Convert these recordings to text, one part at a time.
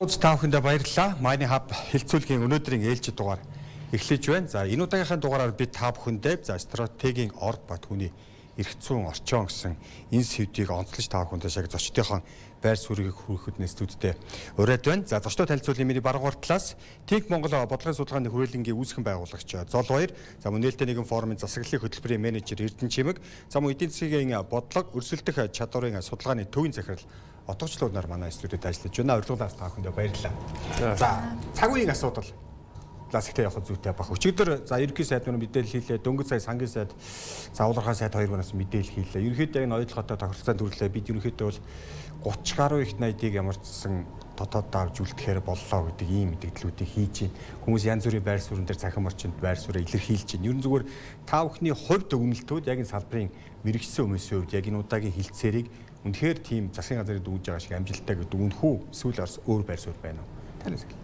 Та бүхэндээ баярлалаа. Mining Hub хэлцүүлгийн өнөөдрийн ээлжид дугаар эхлэж байна. За, энэ удаагийнхаа дугаараар би та бүхэндээ за стратегийн орд ба түүний эрх зүйн орчоон гэсэн энэ сэдвийг онцлож та бүхэндээ шиг зочдынхон байр суурийг хүргэхэд студидтэй ураад байна. За, зочдоо танилцуулъя. Миний баруун талаас Think Монгол бодлогын судалгааны хүрээлэнгийн үүсгэн байгуулагч Золбаяр, за мөн нээлттэй нэгэн форумын засаглалын хөтөлбөрийн менежер Эрдэнэ Чимэг, за мөн эдийн засгийн бодлого өрсөлдөх чадварын судалгааны төвийн захирал Отгочлууд нар манай студид ажиллаж байна. Урилгалаас та бүхэндээ баярлалаа. За, цаг үеийн асуудал классиктэй явах зүйтэй бах. Өчигдөр за ерөнхий сайд мөн мэдээлэл хийлээ. Дөнгөж сая сангийн сайд, за уулархай сайд хоёр манаас мэдээлэл хийлээ. Ерөнхийдөө энэ ойлгохтой тохиролцооны төрлөө бид ерөнхийдөө бол 30 гаруй их 80-ыг ямарчсан дотоод давж үлдэхээр боллоо гэдэг ийм мэдээллүүдийг хийж байна. Хүмүүс янз бүрийн байр суурин дээр цахим орчинд байр сууриа илэрхийлж байна. Ерөн зүгээр та бүхний хувьд өгнөлтүүд яг энэ салбарын мэрэгсэн хүмүүсийн хувьд яг энэ удаагийн хилцээрийг үнэхээр тийм засгийн газрыг дүүж байгаа шиг амжилттай гэдэг үнэх үү? Эсвэл өөр байр суурь байна уу? Танаас эхэлье.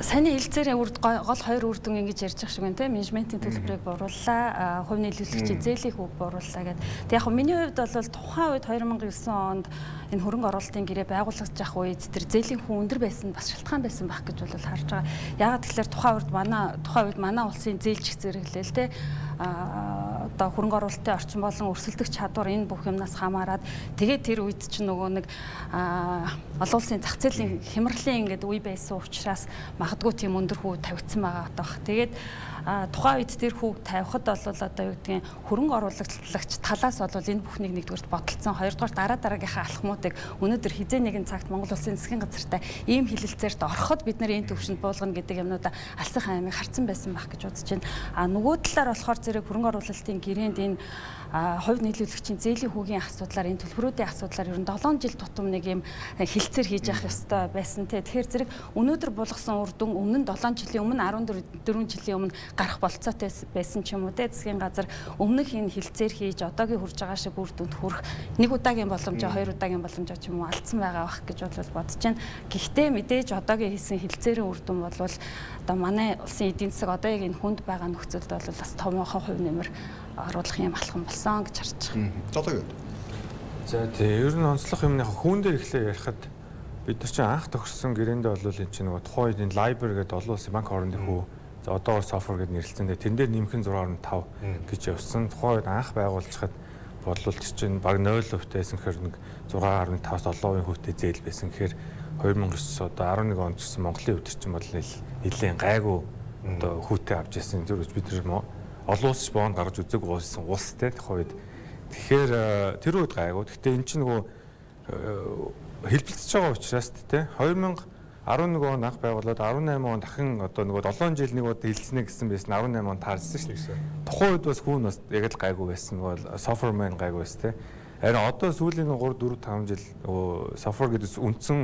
Саяны хэлцээрийн үр гол хоёр үр дүн ингэж ярьж байгаа шиг байна те, менежментийн төлбөрийг буурууллаа, хувь нийлүүлэгчийн зээлийн хүүг буурууллаа гэдэг. Тэг яг миний хувьд бол тухайн үед 2009 онд энэ хөрөнгө оруулалтын гэрээ байгуулагдаж явах үед тэр зээлийн хүү өндөр байсан бас шалтгаан байсан байх гэж бол харж байгаа. Яагаад тэгэхээр тухайн үед манай улсын зээлжих зэрэглэл те, одоо хөрөнгө оруулалтын орчин болон өрсөлдөх чадвар энэ бүх юмнаас хамаарат, тэгээд тэр үед чинь нөгөө нэг олон улсын зах зээлийн хямралын ингээд үе байсан учраас магадгүй тийм өндөр хүү тавигдсан байгаа одоо. Тэгээд тухайн үед тэр хүүг тавихад бол одоо юу гэдгийг хөрөнгө оруулагч талаас бол энэ бүхнийг нэгдүгээрт бодолцсон. Хоёрдугаар дараа дараагийнхаа алхмуудыг өнөөдөр хизээ нэгэн цагт Монгол Улсын засгийн газартай ийм хэлэлцээрт ороход бид нар энэ төвшөнд буулгана гэдэг юмнуудаа алсынхаа аймыг харцсан байсан байх гэж бодож байна. А нөгөө талаар болохоор зэрэг хөрөнгө оруулалтын гэрээнд энэ хувь нийлүүлэгчийн зээлийн хүүгийн асуудлаар, энэ төлбөрүүдийн асуудлаар ер нь 7 жил тутам нэг юм хэлцээр хийж явах ёстой байсан те. Тэгэхээр зэрэг өнөөдөр буулгасан үр дүн өмнө нь 7 жилийн өмнө, 14 жилийн өмнө гарах болцоотой байсан ч юм уу те. Засгийн газар өмнөх энэ хэлцээр хийж одоогийн хүрж байгаа шиг үр дүнд хүрэх нэг удаагийн боломжоо, хоёр удаагийн боломжоо ч юм уу алдсан байгаа бах гэж бол бодож байна. Гэхдээ мэдээж одоогийн хийсэн хэлцээрийн үр дүн бол одоо манай улсын эдийн засаг одоо яг энэ хүнд байгаа нөхцөлд бол бас томоохон хувь нэмэр оруулах юм алхам болсон гэж харж байгаа. Золоо юу? За тий, ер нь онцлох юм яг хүүн дээр эхлээ ярихад бид нар чинь анх тохирсон гэрээндээ бол энэ чинь нөгөө тухайн үед энэ LIBOR гэдэг олон улсын банк хоорондын хүү, за одоогор SOFR гэдээ нэрлэлсэн. Тэрэн дээр нэмэх нь 6.5 гэж явсан. Тухайн үед анх байгуулчихад бодлол чинь баг 0% байсан гэхээр нэг 6.5-аас 7% хүүтэй зээл байсан гэхээр 2009 одоо 11 онд гэсэн Монголын хувьд чинь бол нэлээд гайгүй одоо хүүтэй авч ясан. Тэр бид нар олон улс бонд гаргаж үзээгүй болсон улс те тухайн үед. Тэгэхээр тэр үед гайгүй. Гэхдээ эн чинь нөгөө хэлбэлцэж байгаа учраас те, 2011 он анх байгуулад 18 он дахин одоо нөгөө 7 жил нэг удаа хилцэнэ гэсэн байсан, 18 он таарсан шүү дээ. Тухайн үед бас хүүн бас яг л гайгүй байсан. Нөгөө SOFR маань гайгүй байсан те. Харин одоо сүүлийн 3 4 5 жил нөгөө SOFR гэдэг үндсэн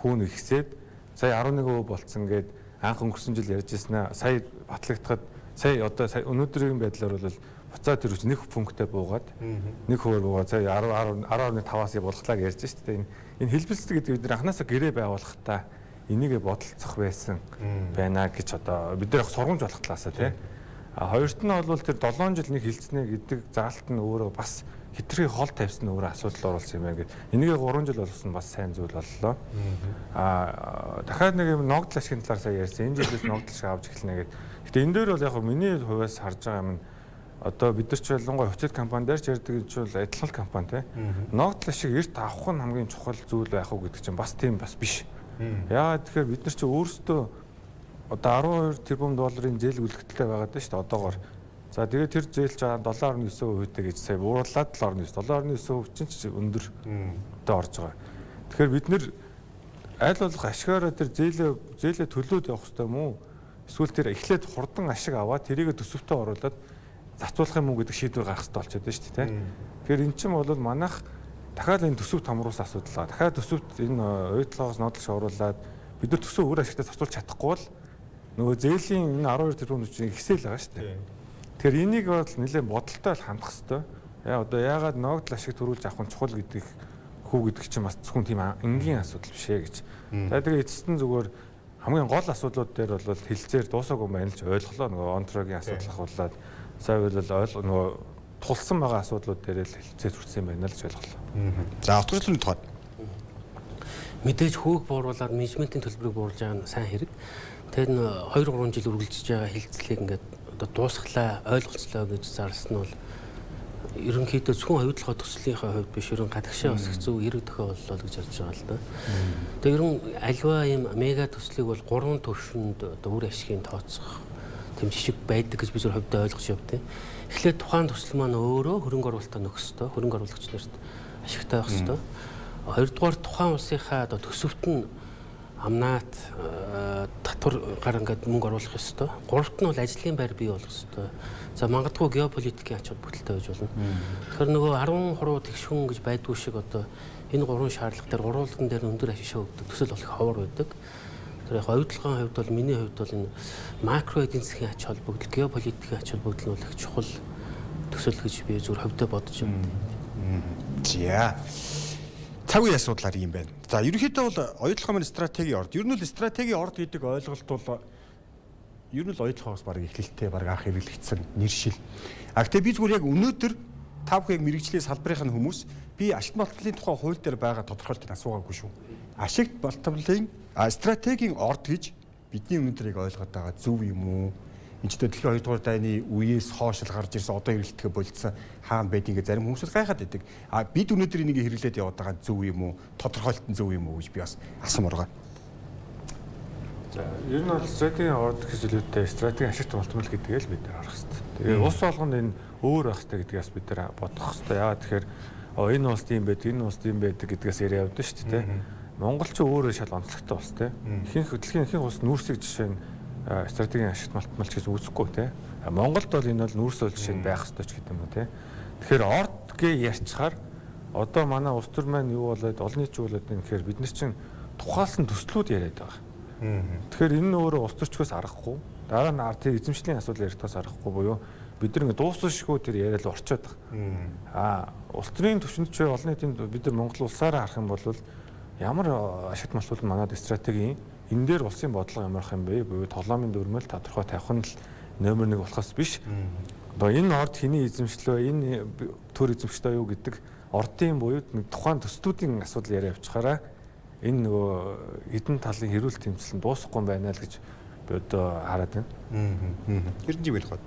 хүүн ихсээд сая 11% болцсон гээд анх өнгөрсөн жил ярьж ирсэн аа. Сая батлагдахад сая одоо сая өнөөдрийн байдлаар бол буцаа тэр үч нэг пунктээ буугаад, 1%-аар буугаад сая 10 10.5-аас буулгалаа гэж ярьж шүү дээ. Энэ хэлбэлцдэг гэдэг бид нар анханасаа гэрээ байгуулахдаа энийг бодолцох байсан байна гэж одоо бид нар сургамж болох талаасаа тий. А хоёрт нь бол тэр 7 жил нэг хилцнэ гэдэг заалт нь өөрөө бас хитрхи хол тавьсан нь өөрөө асуудал оруулсан юм байна гэд. Энийг 3 жил болгосон бас сайн зүйл боллоо. А дахиад нэг юм ногдол ашигын талаар сая ярьсан. Энэ жилээс ногдол ашиг авч эхэлнэ гэд. Гэтэ энэ дээр бол яг миний хувьас харж байгаа юм нь одоо бид нар ч ялангуяа хувьцаат компани дээр ч ярьдаг гэж бол адилхан компани те. Ногдол ашиг эрт авах нь хамгийн чухал зүйл байх уу гэдэг чинь бас тийм бас биш. Яагаад тэгэхээр бид нар чи өөрсдөө одоо 12 тэрбум долларын зээл үлдэгдэлтэй байгаад байна шүү дээ одоогор. За, тэгээд тэр зээл чинь 7.9% тэй гэж сая бууруулад 7.9 7.9% чинь ч өндөр одоо орж байгаа. Тэгэхээр бид нэр аль болох ашигаараа тэр зээлээ төлөөд явах хэрэгтэй юм уу? Эсвэл тэр эхлээд хурдан ашиг аваад тэрийгэ төсөвтөө оруулаад зарцуулах юм уу гэдэг шийдвэр гаргах хэрэгтэй болчиход байна шүү дээ. Тэгэхээр эн чинь бол манайх дахиад энэ төсөв томруулсан асуудал байгаа. Дахиад төсөвт энэ уйдлогоос нодлож оруулаад бид нар төсөв өөр ашигтай зарцуулж чадахгүй бол нөгөө зээлийн энэ 12 тэрбум чинь ихсэл байгаа шүү дээ. Тэгэхээр энийг бол нэлээд бодолтой л хандах хэрэгтэй. Яа одоо яагаад ногдол ашиг төрүүлж авах нь чухал гэдэг хүү гэдэг чинь бас зөвхөн тийм энгийн асуудал биш ээ гэж. За, тэгээ эцэст нь зүгээр хамгийн гол асуудлууд дээр бол хэлцээр дуусаагүй байна л ч ойлголоо. Нөгөө онтрогийн асуудал ахуулаад сая бол нөгөө тулсан байгаа асуудлууд дээр л хэлцээр хүрсэн байна л ч ойлголоо. За, утгачлалын тухай. Мэдээж хүүг бууруулад менежментийн төлбөрийг бууруулж байгаа нь сайн хэрэг. Тэр нь 2-3 жил үргэлжиж байгаа хилцлийг ингээд одоо дуусглаа, ойлголцлоо гэж зарласан нь бол ерөнхийдөө зөвхөн оюутлогоо төслийнхээ хувьд биш, ерөн гадагшаа бас их зөв эрэг дохио боллоо гэж харж байгаа л да. Тэгээ ерөн альва ийм мега төслийг бол 3 төвшөнд одоо үр ашигын тооцох тэм жишг байдаг гэж би зөв хувьдаа ойлгож явдیں۔ Эхлээд тухайн төсөл маань өөрөө хөрөнгө оруулалтаа нөхөх ёстой, хөрөнгө оруулагч нарт ашигтай байх ёстой. Хоёрдугаар тухайн улсынхаа одоо төсөвт нь амнаат татвар гар ингээд мөнгө оруулах ёстой. Гуравт нь бол ажлын байр бий болох ёстой. За магадгүй геополитикийн ач холбогдолтой байж болно. Тэгэхээр нөгөө 10 хуруу тэгшүүн гэж байдгүй шиг одоо энэ гурван шаардлага дээр гурвуулган дээр өндөр ашиг өгдөг төсөл болох ховор байдаг. Тэр яг оюутлогын хувьд бол миний хувьд бол энэ макро эдийн засгийн ач холбогдол, геополитикийн ач холбогдол нь бол их чухал төсөл гэж би зүгээр хувьдаа бодож байна. За. Цаг үеийн асуудлаар юм байна. За ерөнхийдөө бол оюутлогын маань стратегийн орд. Ер нь л стратегийн орд гэдэг ойлголт бол ер нь л оюутлогоос баг эхлэлтэй баг анх хэрэглэгдсэн нэршил. А гэтээ би зүгээр яг өнөөдөр та бүхэн яг мэрэгжлийн салбарын хүмүүс би ашигт болтлын тухай хууль дээр байгаа тодорхойлтыг асуугаагүй шүү. Ашигт болтлын стратегийн орд гэж бидний өнөөдөр яг ойлгоод байгаа зөв юм уу? Энд ч дэлхийн 2 дугаар дайны үеэс хойш л гарч ирсэн одоо хэрэглэхээ болцсон хаан байдгийг зарим хүмүүс л гайхаад байдаг. А бид өнөөдөр энийг хэрэглээд яваад байгаа зөв юм уу? Тодорхойлт нь зөв юм уу гэж би бас асуумаар байгаа. За ер нь бол стратегийн орд гэхээс илүүтэй стратегийн ашигт болтмол гэдгийг л бид нар харах хэрэгтэй. Тэгээ улс болгонд энэ өөр байх хэрэгтэй гэдгийг бас бид нар бодох хэрэгтэй. Яагаад тэгэхээр энэ улс тийм байдаг, энэ улс тийм байдаг гэдгээс яриа явдаг шүү дээ. Монгол ч өөрөө шал онцлогтой улс те. Ихэнх дэлхийн ихэнх улс нүүрсийг жишээ нь стратегийн ашигт малтмал ч гэж үзэхгүй те. Монголд бол энэ бол нүүрс бол жишээ нь байх ёстой ч гэдэг юм уу те. Тэгэхээр орд гээ ярьчихаар одоо манай улс төр маань юу болоод олон нийт юу болоод юм гэхээр бид нар чинь тухайлсан төслүүд яриад байгаа. Тэгэхээр энэ нь өөрөө улс төрчгөөс аргагүй. Дараа нь ард эзэмшлийн асуудал яригдахаас аргагүй буюу бид нар ингэ дуусшгүй тэр яриад л орчоод байгаа. Улс төрийн төвшөнд ч олон нийтийн бид нар Монгол улсаараа харах юм бол ямар ашигт малтмал манад стратегийн энэ дээр улсын бодлого ямарх юм бэ? Буюу тоглоомын дүрмэл тодорхой тавих нь л номер 1 болохоос биш. Одоо энэ орд хэний эзэмшлөө, энэ төр эзэмштэй юу гэдэг ордын буюу тухайн төслүүдийн асуудал яриа явчихаараа энэ нөгөө хэдэн талын хэрүүл тэмцэл нь дуусахгүй байна л гэж би одоо хараад байна. Эрдэнэ байх бод.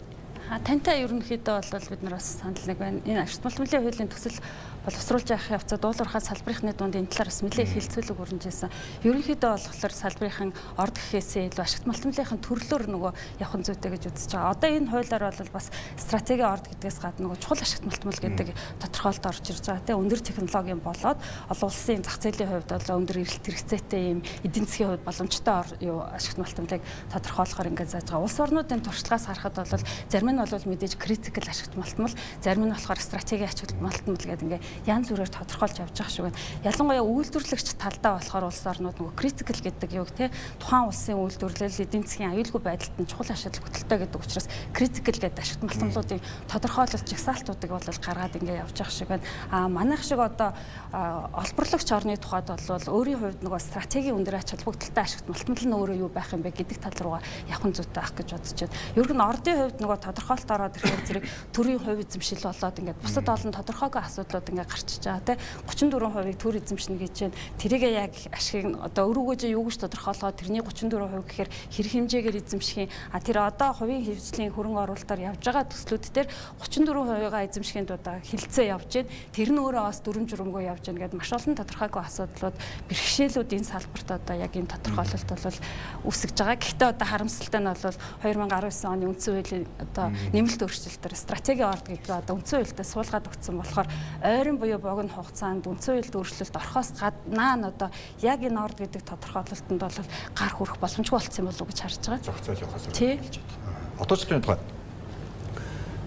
Тантай ерөнхийдөө бол бид нар бас санал нэг байна. Энэ ашигт малтмалын хуулийн төсөл боловсруулж явах явцад дуулуурхаа салбарынхны дунд энэ талаар бас нэлээд хилцүүлэг өрнөжсэн. Ерөнхийдөө болохоор салбарын орд гэхээсээ илүү ашигт малтмалынхын төрлөөр нөгөө явах нь зүйтэй гэж үзэж байгаа. Одоо энэ хуулиар бол бас стратегийн орд гэдгээс гадна нөгөө чухал ашигт малтмал гэдэг тодорхойлолт орж ирж байгаа. Тэ өндөр технологийн болоод олон улсын зах зээлийн хувьд бол өндөр эрэлт хэрэгцээтэй ийм эдийн засгийн хувьд боломжтой юу ашигт малтмалыг тодорхойлохоор ингээд зааж байгаа. Улс орнуудын туршлагаас харахад бол зарим нь бол мэдээж критикал ашигт малтмал, зарим нь болохоор стратегийн ашигт малтмал гэдэг ингээд янз бүрээр тодорхойлж явж байгаа шиг байна. Ялангуяа үйлдвэрлэгч талдаа болохоор улс орнууд нөгөө критикал гэдэг юг те тухайн улсын үйлдвэрлэл эдийн засгийн аюулгүй байдалд нь чухал ашиг бүтэлтэй гэдэг учраас критикал гэдэг ашигт малтмалуудын тодорхойлолт жагсаалтуудыг бол гаргаад ингээд явж байгаа шиг байна. А манайх шиг одоо олборлогч орны тухайд бол өөрийн хувьд нөгөө стратегийн өндөр ач холбогдолтой ашигт малтмал нь өөрөө юу байх юм бэ гэдэг тал руугаа явах нь зүйтэй ах гэж бодож байна. Ер нь ордын хувьд нөгөө тодорхойлолт ороод ирэхээр зэрэг төрийн хувь эзэмшил болоод ингээд бусад олон тодорхойгүй асуудлууд ингээд гарчиж байгаа тий 34%-ийг төр эзэмшнэ гэж байна. Тэрийгээ яг ашигыг одоо өрөөгөө чи юу гэж тодорхойлгоо тэрний 34% гэхээр хэр хэмжээгээр эзэмших юм. А тэр одоо хувийн хөгжлийн хөрөнгө оруулалтаар явж байгаа төслүүд дээр 34%-ийг эзэмшихийн тулд хилцээ явж байна. Тэр нь өөрөө бас дүрм журмгүй явж байна гэдээ маш олон тодорхойгүй асуудлууд бэрхшээлүүд энэ салбарт одоо яг энэ тодорхойлолт бол үүсгэж байгаа. Гэхдээ одоо харамсалтай нь бол 2019 оны үндсэн хуулийн одоо нэмэлт өөрчлөлтөөр стратегийн орд гэдэг одоо үндсэн хуультай суулгаад өгсөн болохоор ойрын буюу богино хугацаанд үндсэн хуульд өөрчлөлт орохоос гаднаа нь одоо яг энэ орд гэдэг тодорхойлолтод бол гар хүрэх боломжгүй болсон юм болов уу гэж харж байгаа. Зохицол явахаас хэлж байна. Одоо ч тухай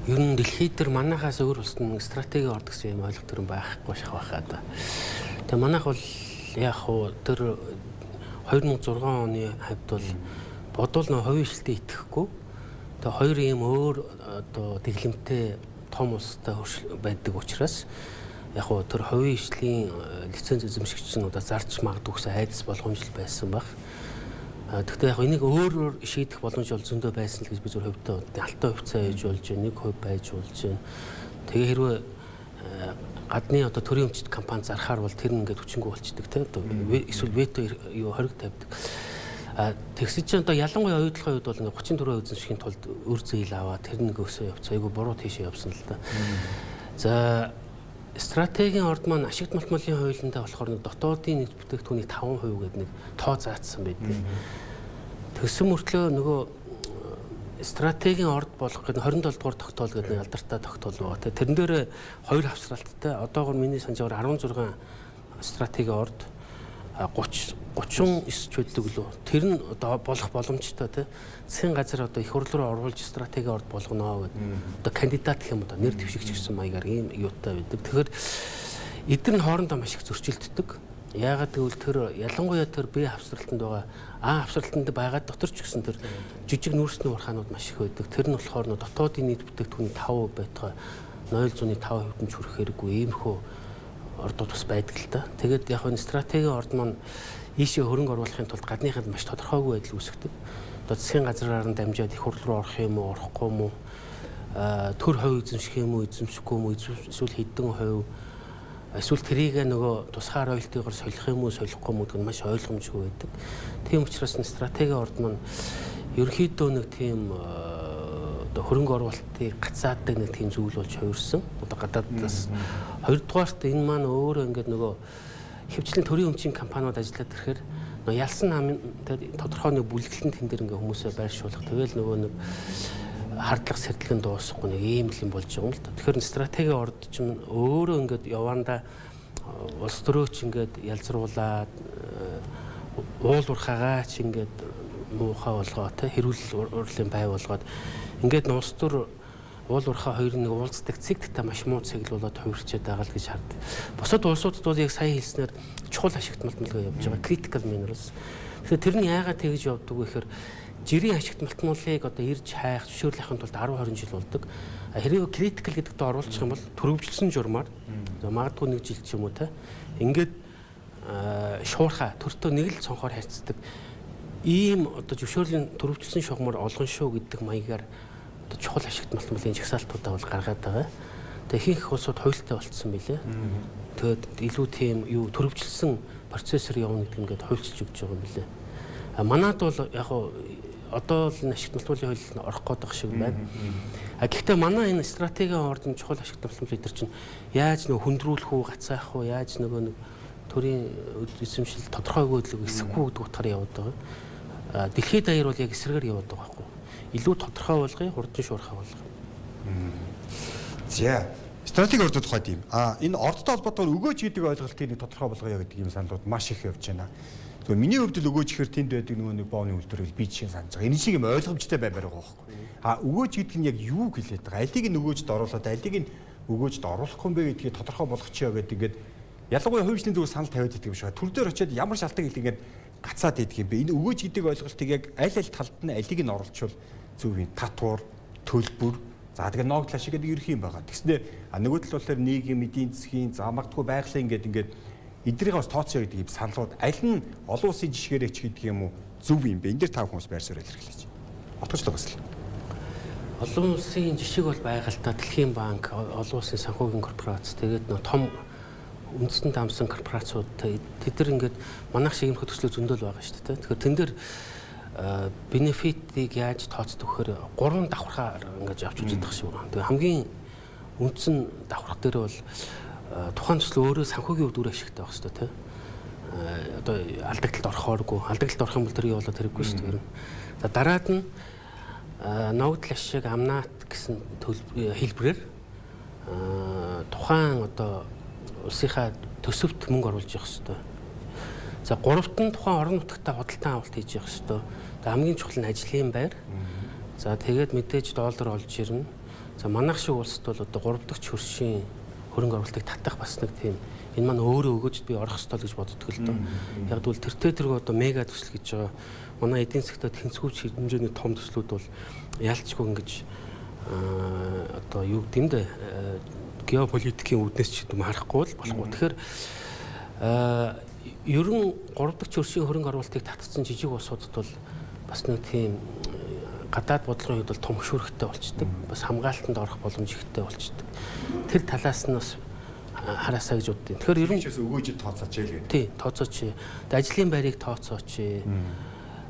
ер нь дэлхийд дээр манайхаас өөр улсад нэг стратегийн орд гэсэн юм ойлголт төрөн байхгүй шах байхаа да. Тэгээ манайх бол яг хуу тэр 2006 оны хавьд бол бодвол нөө хувийн хвшлтэд итгэхгүй. Тэгээ хоёр ийм өөр одоо дэглэмтэй том улстай байдаг учраас яг хуу тэр хувийн хвшлийн лиценз эзэмшигч нь одоо зарч магадгүй гэсэн айдас болгоомжл байсан баг. Гэхдээ яг энийг өөрөөр шийдэх боломж бол зөндөө байсан л гэж би зөв хувьдаа алтан хувьцаа хийж болж байна, 1% байж болж байна. Тэгээ хэрвээ Гадны одоо төрийн өмчт компани зархаар бол тэр нь ингээд хүчингү болчдөг те, одоо эсвэл вето юу хориг тавьдаг. А тэгсэн чинь одоо ялангуяа оюутлогын үед бол ингээд 34% эзэмшихийн тулд өр зээл аваа тэр нэг өсөө явцсан. Айгу буруу тийшээ явсан л да. За, стратегийн орд маань ашигт малтмалын хуулиндаа болохоор нэг дотоодын нэг бүтээгдэхүүний 5% гэдэг нэг тоо заацсан байдаг. Тэгсэн мөртлөө нөгөө стратегийн орд болох гэдэг 27 дугаар тогтоол гэдэг нэг алдартай тогтоол байгаа. Тэрэн дээр хоёр хавсралттай. Одоогор миний санаж байгаагаар 16 стратегийн орд 30 39 ч байдаг лөө. Тэр нь одоо болох боломжтой тий. Засгийн газар одоо их хурл руу оруулж стратегийн орд болгоно гэдэг. Одоо кандидат гэх юм одоо нэр дэвшигч гэсэн маягаар ийм юутай байдаг. Тэгэхээр эдгээр нь хоорондоо маш их зөрчилддөг. Яагаад гэвэл тэр ялангуяа тэр Б хавсралтанд байгаа, А хавсралтанд байгаа дотор ч гэсэн тэр жижиг нүүрсний урхаанууд маш их байдаг. Тэр нь болохоор нөө дотоодын нийт бүтээгдэхүүний 5% байтугай 0.5% нь ч хүрэх хэрэггүй иймэрхүү ордууд бас байдаг л та. Тэгээд яг энэ стратегийн орд маань ийшээ хөрөнгө оруулахын тулд гадныханд маш тодорхойгүй байдал үүсгдэг. Одоо засгийн газраар нь дамжаад их хурл руу орох юм уу, орохгүй юм уу, төр хувь эзэмших юм уу, эзэмшихгүй юм уу, эсвэл хэдэн хувь, эсвэл тэрийг нөгөө тусгай роялтигаар солих юм уу, солихгүй юм уу гэдэг нь маш ойлгомжгүй байдаг. Тийм учраас энэ стратегийн орд маань ерөнхийдөө нэг тийм одоо хөрөнгө оруулалтыг гацаадаг нэг тийм зүйл болж хувирсан. Одоо гадаадаас. Хоёрдугаарт энэ маань өөрөө ингээд нөгөө хөвчлэн төрийн өмчийн компаниуд ажиллаад ирэхээр нөгөө ялсан намын тодорхой нэг бүлэглэн тэн дээр ингээ хүмүүсээ байршуулах. Тэгэл нөгөө нэг хардлага сэрдлэг нь дуусахгүй нэг ийм л юм болж байгаа юм л да. Тэгэхээр стратегийн орд чинь өөрөө ингээд явандаа улс төрөөч ингээд ялзруулаад уул уурхаагаа ч ингээд муухай болгоо те, хэрүүл урлын бай болгоод ингээд улс төр уул уурхай хоёр нэг уулздаг цэгттэй маш муу цэгл болоод хувирчээд байгаа л гэж хардаг. Бусад улсуудад бол яг сая хэлснээр чухал ашигт малтмалгаа явж байгаа critical minerals. Тэгэхээр тэр нь яагаад тэгж явдаг вэ гэхээр жирийн ашигт малтмалыг одоо ирж хайх, зөвшөөрөл авахын тулд 10 20 жил болдог. Хэрвээ critical гэдэгт оруулчих юм бол төрөвчлсөн журмаар магадгүй нэг жил ч юм уу те. Ингээд шуурхаа төртөө нэг л цонхоор харьцдаг. Ийм одоо зөвшөөрлийн төрөвчлсөн шугамар олгон шүү гэдэг маягаар одоо чухал ашигт малтмалын жагсаалтуудаа бол гаргаад байгаа. Тэгээ ихэнх улсууд хуйлтай болцсон билээ. Тэгээд илүү тийм юу төрөвчлсөн процессор явна гэдэг ингээд хуульчилж өгч байгаа юм билээ. А манад бол яг одоо л энэ ашигт малтмалын хууль орох гээд байх шиг байна. А гэхдээ манай энэ стратегийн ордын чухал ашигт малтмал эдэр чинь яаж нөгөө хүндрүүлэх үү, гацаах уу, яаж нөгөө нэг төрийн эзэмшил тодорхойгүй хөдлөг эсэхгүй гэдэг утгаар яваад байгаа. Дэлхийд даяар бол яг эсрэгээр яваад байгаа байхгүй. Илүү тодорхой болгоё, хурдан шуурхай болгоё. За, стратеги ордод тухайд юм. А энэ ордтой холбоотойгоор өгөөж гэдэг ойлголтыг нэг тодорхой болгоё гэдэг юм саналууд маш их явж байна. Тэгэхээр миний хувьд л өгөөж гэхэр тэнд байдаг нөгөө нэг бооны үйлдвэрийг би жишээ санаж байгаа. Энэ шиг юм ойлгомжтой баймаар байгаа байхгүй. А өгөөж гэдэг нь яг юу хэлээд байгаа? Алийг нь өгөөжд оруулаад, алийг нь өгөөжд оруулахгүй юм бэ гэдгийг тодорхой болгочихё гэдэг ингээд ялангуяа хувьчлалын зүгээр санал тавиад байдаг юм шиг. Төр дээр очиод ямар шалтгаан хэл ингээд гацаад идэх юм бэ? Энэ өгөөж гэдэг ойлголтыг яг аль аль талд нь алийг нь оруулчвал зөв юм. Татвар, төлбөр, за тэгээ ногдол ашиг гэдэг ерөх юм байгаа. Тэгснээр нөгөө тал болохоор нийгэм, эдийн засгийн, за магадгүй байгалийн ингээд ингээд эдрийг бас тооцоё гэдэг юм саналууд аль нь олон улсын жишгээрээ ч гэдэг юм уу зөв юм бэ? Энэ дээр та хүмүүс байр суурь илэрхийлээч. Отгочлоо бас л. Олон улсын жишг бол байгальтай Дэлхийн банк, олон улсын санхүүгийн корпорац, тэгээд нөө том үндэстэн дамсан корпорациуд тэд нар ингээд манайх шиг юм төслөө зөндөл байгаа шүү дээ. Тэгэхээр тэн дээр бенефитийг яаж тооцдог гэхээр гурван давхархаар ингэж авч үздэг шиг байна. Тэгээ хамгийн үндсэн давхарх дээр бол тухайн төсөл өөрөө санхүүгийн хувьд үр ашигтай байх хэрэгтэй тий. Одоо алдагдлалд орохооргүй. Алдагдлалд орох юм бол тэр явуулаад хэрэггүй шүү дээ. За дараад нь ногдол ашиг амнаат гэсэн хэлбэрээр тухайн одоо улсынхаа төсөвт мөнгө оруулж явах хэрэгтэй. За гуравт нь тухайн орон нутагтаа худалдан авалт хийж явах хэрэгтэй. Тэгээ хамгийн чухал нь ажлын байр. За тэгээд мэдээж доллар олж ирнэ. За манайх шиг улсад бол одоо 3 дахь хөршийн хөрөнгө оруулалтыг татах бас нэг тийм энэ маань өөрөө өгөөжд би орох ёстой л гэж боддог л доо. Яг тэгвэл тэртээ тэргүй одоо мега төсөл гэж байгаа. Манай эдийн засгт тэнцвүүч хэмжээний том төслүүд бол ялцгүй ингэж одоо юу гэдэм дэ геополитикийн үүднээс ч юм харахгүй л болохгүй. Тэгэхээр ер нь 3 дахь хөршийн хөрөнгө оруулалтыг татсан жижиг улсуудад бол бас нэг тийм Гадаад бодлогын хувьд бол том хөшүүрэгтэй болчдөг. Бас хамгаалтанд орох боломж ихтэй болчдөг. Тэр талаас нь бас хараасаа гэж боддیں۔ Тэгэхээр ер нь өгөөж тооцооч л гэдэг. Тий, тооцооч. Тэгээ ажлын байрыг тооцооч.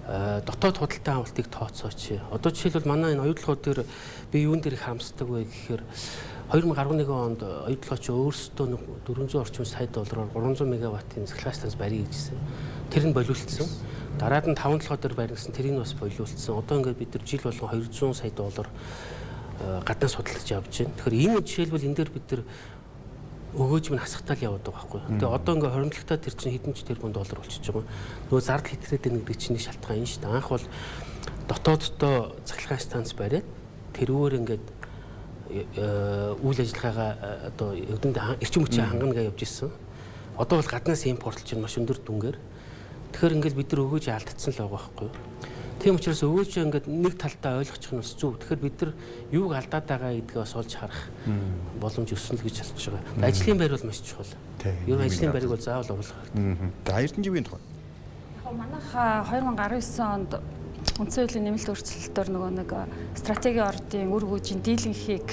Дотоод худалдан авалтыг тооцооч. Одоо жишээлбэл манай энэ оюутлогоо дээр би юун дээр их харамсдаг вэ гэхээр 2011 онд оюутлогооч өөрсдөө 400 орчим сая доллараар 300 мегаваттын цахилгаан станц барья гэжсэн. Тэр нь болиулсан. Дараад нь 5 толгой дээр барьсан, тэрийг бас болиулсан. Одоо ингээд бид нар жил болгон 200 сая доллар гаднаас судалж явж байна. Тэгэхээр энэ жишээлбэл энэ дээр бид нар өгөөж минь хасахтаа л яваад байгаа байхгүй. Тэгээ одоо ингээ хоримтлогтой тэр чинь хэдэн ч тэрбум доллар болчихж байгаа. Нөгөө зардал хэтрээд байна гэдэг чинь нэг шалтгаан энэ шүү дээ. Анх бол дотооддоо цахилгаан станц бариад тэрүүгээр ингээд үйл ажиллагаагаа одоо өвдөнд эрчим хүчээ хангана гэж явж исэн. Одоо бол гаднаас импортлж байна маш өндөр дүнгээр. Тэгэхээр ингээд бид нар өгөөж алдсан л байгаа байхгүй. Тийм учраас өгөөж ингээд нэг талдаа ойлгочих нь бас зөв. Тэгэхээр бид нар юуг алдаад байгаа гэдгээ бас олж харах боломж өснө л гэж хэлж байгаа. Ажлын байр бол маш чухал. Ер нь ажлын байрыг бол заавал оруулах хэрэгтэй. За Эрдэнэживгийн тухай. Яг манайх 2019 онд үндсэн хуулийн нэмэлт өөрчлөлтөөр нөгөө нэг стратегийн ордын үр өгөөжийн дийлэнхийг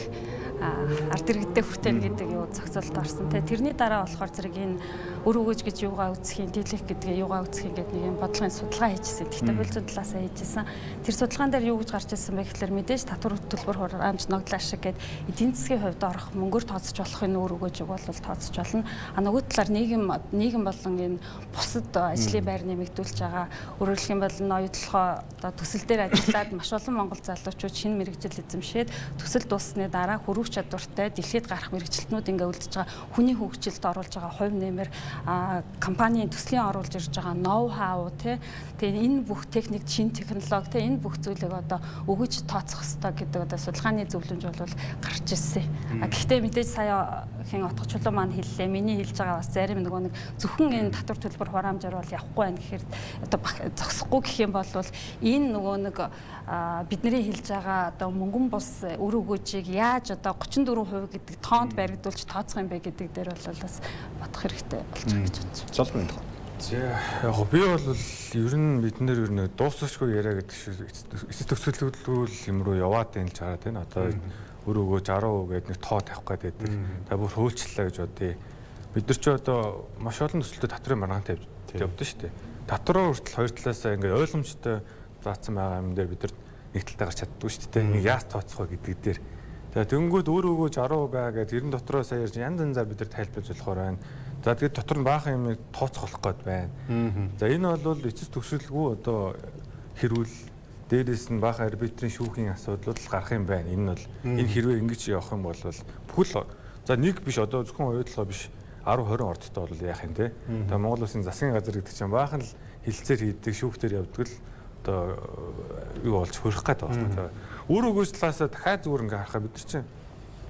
ард иргэдтэй хүртэнэ гэдэг юу зохицолт орсон. Тэгээ тэрний дараа болохоор зэрэг энэ үр өгөөж гэж юугаа үүсэх юм, дийлэнх гэдгээ юугаа үүсэх юм гэдэг нэг юм бодлогын судалгаа хийжсэн. Гэхдээ хууль зүйн талаасаа хийжсэн. Тэр судалгаан дээр юу гэж гарч ирсэн бэ гэхлээр мэдээж татвар төлбөр хураамж ногдол ашиг гээд эдийн засгийн хувьд орох мөнгөөр тооцож болох энэ үр өгөөжийг бол тооцож болно. А нөгөө талаар нийгэм болон энэ бусад ажлын байр нэмэгдүүлж байгаа. Өөрөөр хэлэх юм бол ноёдлохоо одоо төсөл дээр ажиллаад маш олон монгол залуучууд шинэ мэргэжил эзэмшээд төсөл дууссаны дараа хөрвөх чадвартай дэлхийд гарах мэргэжилтнүүд ингээ үлдэж байгаа. Хүний хөгжилд оруулж байгаа хувь нэмэр, компанийн төслийн оруулж ирж байгаа ноу хау тий. Тэгээ энэ бүх техник, шинэ технологи тий, энэ бүх зүйлийг одоо өгөж тооцох ёстой гэдэг одоо судалгааны зөвлөмж бол гарч ирсэн. Гэхдээ мэдээж сая хин отгочлоо маань хэллээ. Миний хэлж байгаа бас зарим нөгөө нэг зөвхөн энэ татвар төлбөр хураамжаар бол явахгүй байх гэхээр одоо зогсохгүй гэх юм бол энэ нөгөө нэг бидний хэлж байгаа одоо мөнгөн бус үр өгөөжийг яаж одоо 34% гэдэг тоонд баригдуулж тооцох юм бэ гэдэг дээр бол бас бодох хэрэгтэй болж байгаа гэж бодож байна. Золбын тухай. За яг би бол ер нь бид нэр ер нь дуусахгүй яриа гэдэг шиг эцэс төгсгөлгүй юм руу яваад байна л хараад байна. Одоо үр өгөө 60% гэдэг нэг тоо тавих гээд байдаг. За бүр хуульчлаа гэж бодъё. Бид нар ч одоо маш олон төсөлтөд татврын маргаан тавьж явдсан шүү дээ. Татвараа хүртэл хоёр талаасаа ингээд ойлгомжтой заасан байгаа юм дээр бид нар нэг талдаа гарч чаддгүй шүү дээ. Нэг яаж тооцох вэ гэдэг дээр. За тэгэнгүүт өөр өгөө 60% бай гэдэг 90 дотроо сая ярьж янз янзаар бид нар тайлбарлаж болохоор байна. За тэгээд дотор нь баахан юм тооцох болох гээд байна. За энэ бол эцэс төгсөлгүй одоо хэрүүл дээрээс нь баахан арбитрийн шүүхийн асуудлууд л гарах юм байна. Энэ нь бол энэ хэрвээ ингэж явах юм бол бүхэл за нэг биш одоо зөвхөн оюутлогоо биш 10 20 ордтой бол яах юм те. Одоо Монгол улсын засгийн газар гэдэг чинь баахан л хилцээр хийдэг шүүхтэр явдаг л одоо юу болж хөрөх гээд байгаа юм. Үр өгөөж талаасаа дахиад зүгээр ингээ харахаа бид нар чинь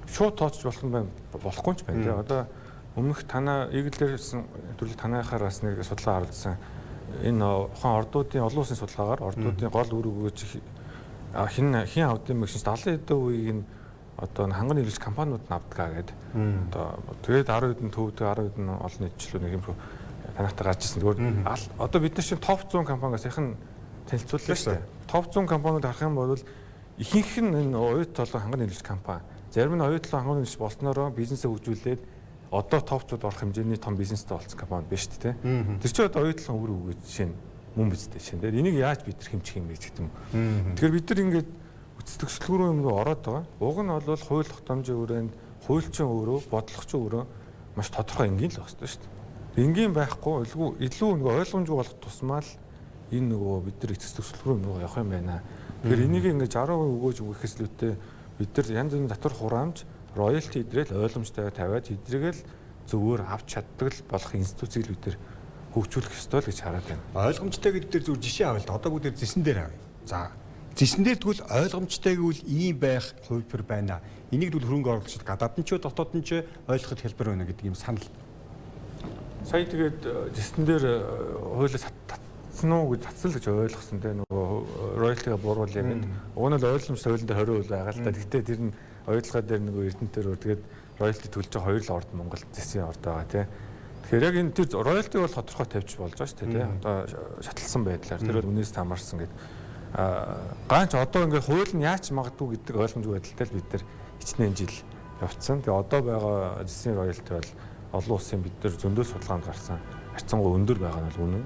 шууд тооцож болох юм байна болохгүй ч байна тий. Одоо өмнөх танаа Eagle-ээр төрөл таныхаар бас нэг судалгаа харуулсан. Энэ ухаан ордуудын олон улсын судалгаагаар ордуудын гол үр өгөөж хин хин авд юм бэ гэсэн 70% үеийг нь одоо ханган нийлүүлж компаниуд нь авдгаа гэдэг. Одоо тэгээд 10% нь төвдөө 10% нь олон нийтчлүү нэг юм танахтай гарч ирсэн. Зүгээр одоо бид нар чинь топ 100 компаниас яхан танилцууллаа шүү дээ. Топ 100 компаниуд харах юм бол ихэнх нь энэ оюут толгой ханган нийлүүлж компани. Зарим нь оюут толгой ханган нийлүүлж болсноороо бизнесээ хөгжүүлээд одоо топ 100-д орох хэмжээний том бизнестэй болсон компани биш үү те. Тэр чинь одоо оюут толгой үр өгөөж жишээ нь мөн биз дээ жишээ нь. Тэгэхээр энийг яаж бид нар хэмжих юм бэ гэх юм. Тэгэхээр бид нар ингээд төгсөлгөрөө юм руу ороод байгаа. Уг нь бол хууль тогтоомжийн өрөөнд хуульчин өөрөө, бодлогочин өөрөө маш тодорхой энгийн л байх ёстой шүү дээ. Энгийн байхгүй илүү нөгөө ойлгомжгүй болох тусмаа л энэ нөгөө бид нар эцэс төгсөлгөрөө юм руу явах юм байна. Тэгэхээр энийг ингээд 60% өгөөж өгөхөөс илүүтэй бид нар янз бүрийн татвар хураамж, роялти эдрэл ойлгомжтой тавиад эдрийг л зөвөр авч чаддаг л болох институцийг л бид нар хөгжүүлэх ёстой л гэж хараад байна. Ойлгомжтой гэдэг дээр зүгээр жишээ авъя л да. Одоо бүгд зэсэн дээр авъя. За зэсэн дээр тэгвэл ойлгомжтой гэвэл ийм байх хувилбар байна. Энийг тэгвэл хөрөнгө оруулагчид гадаад нь ч дотоод нь ч ойлгоход хэлбэр байна гэдэг ийм санал. Сая тэгээд зэсэн дээр хуулиас татсан уу гэж татсан л гэж ойлгосон те нөгөө роялтига бууруулъя гэд. Уг нь л ойлгомжтой хуулийн дээр 20% байгаа л да. Гэхдээ тэр нь оюутлогоо дээр нөгөө эрдэнтээр тэгээд роялти төлж байгаа хоёр л орд Монгол зэсийн орд байгаа те. Тэгэхээр яг энэ тэр роялти бол тодорхой тавьж болж байгаа шүү дээ те. Одоо шатлсан байдлаар тэр бол үнээс хамаарсан гэд. Гаанч одоо ингээд хууль нь яаж магадгүй гэдэг ойлгомжгүй байдалтай л бид нар хичнээн жил явцсан. Тэгээ одоо байгаа зэсийн роялти бол олон улсын бид нар зөндөө судалгаанд гарсан харьцангуй өндөр байгаа нь бол үнэн.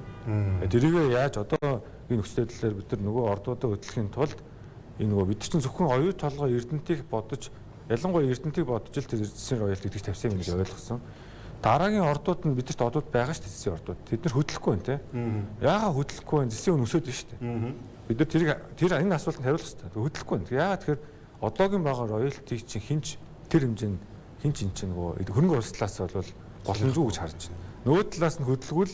Тэрийг яаж одоо энэ нөхцөл байдлаар бид нар нөгөө ордуудаа хөдлөхийн тулд энэ нөгөө бид чинь зөвхөн оюу толгой Эрдэнтийг бодож, ялангуяа Эрдэнтийг бодож л тэр зэсийн роялти гэдэг тавьсан юм гэж ойлгосон. Дараагийн ордууд нь бидэрт одууд байгаа шүү дээ, зэсийн ордууд. Тэд нар хөдлөхгүй байна те. Яагаад хөдлөхгүй байна? Зэсийн үн өсөөд байна шүү дээ. Бид нар тэрийг тэр энэ асуултанд хариулах хэрэгтэй. Хөдлөхгүй байна. Яагаад тэгэхээр одоогийн байгаа роялтиг чинь хинч тэр хэмжээнд хинч эн чинь нөгөө хөрөнгө оруулалт бол боломжгүй гэж харж байна. Нөгөө талаас нь хөдөлгүүл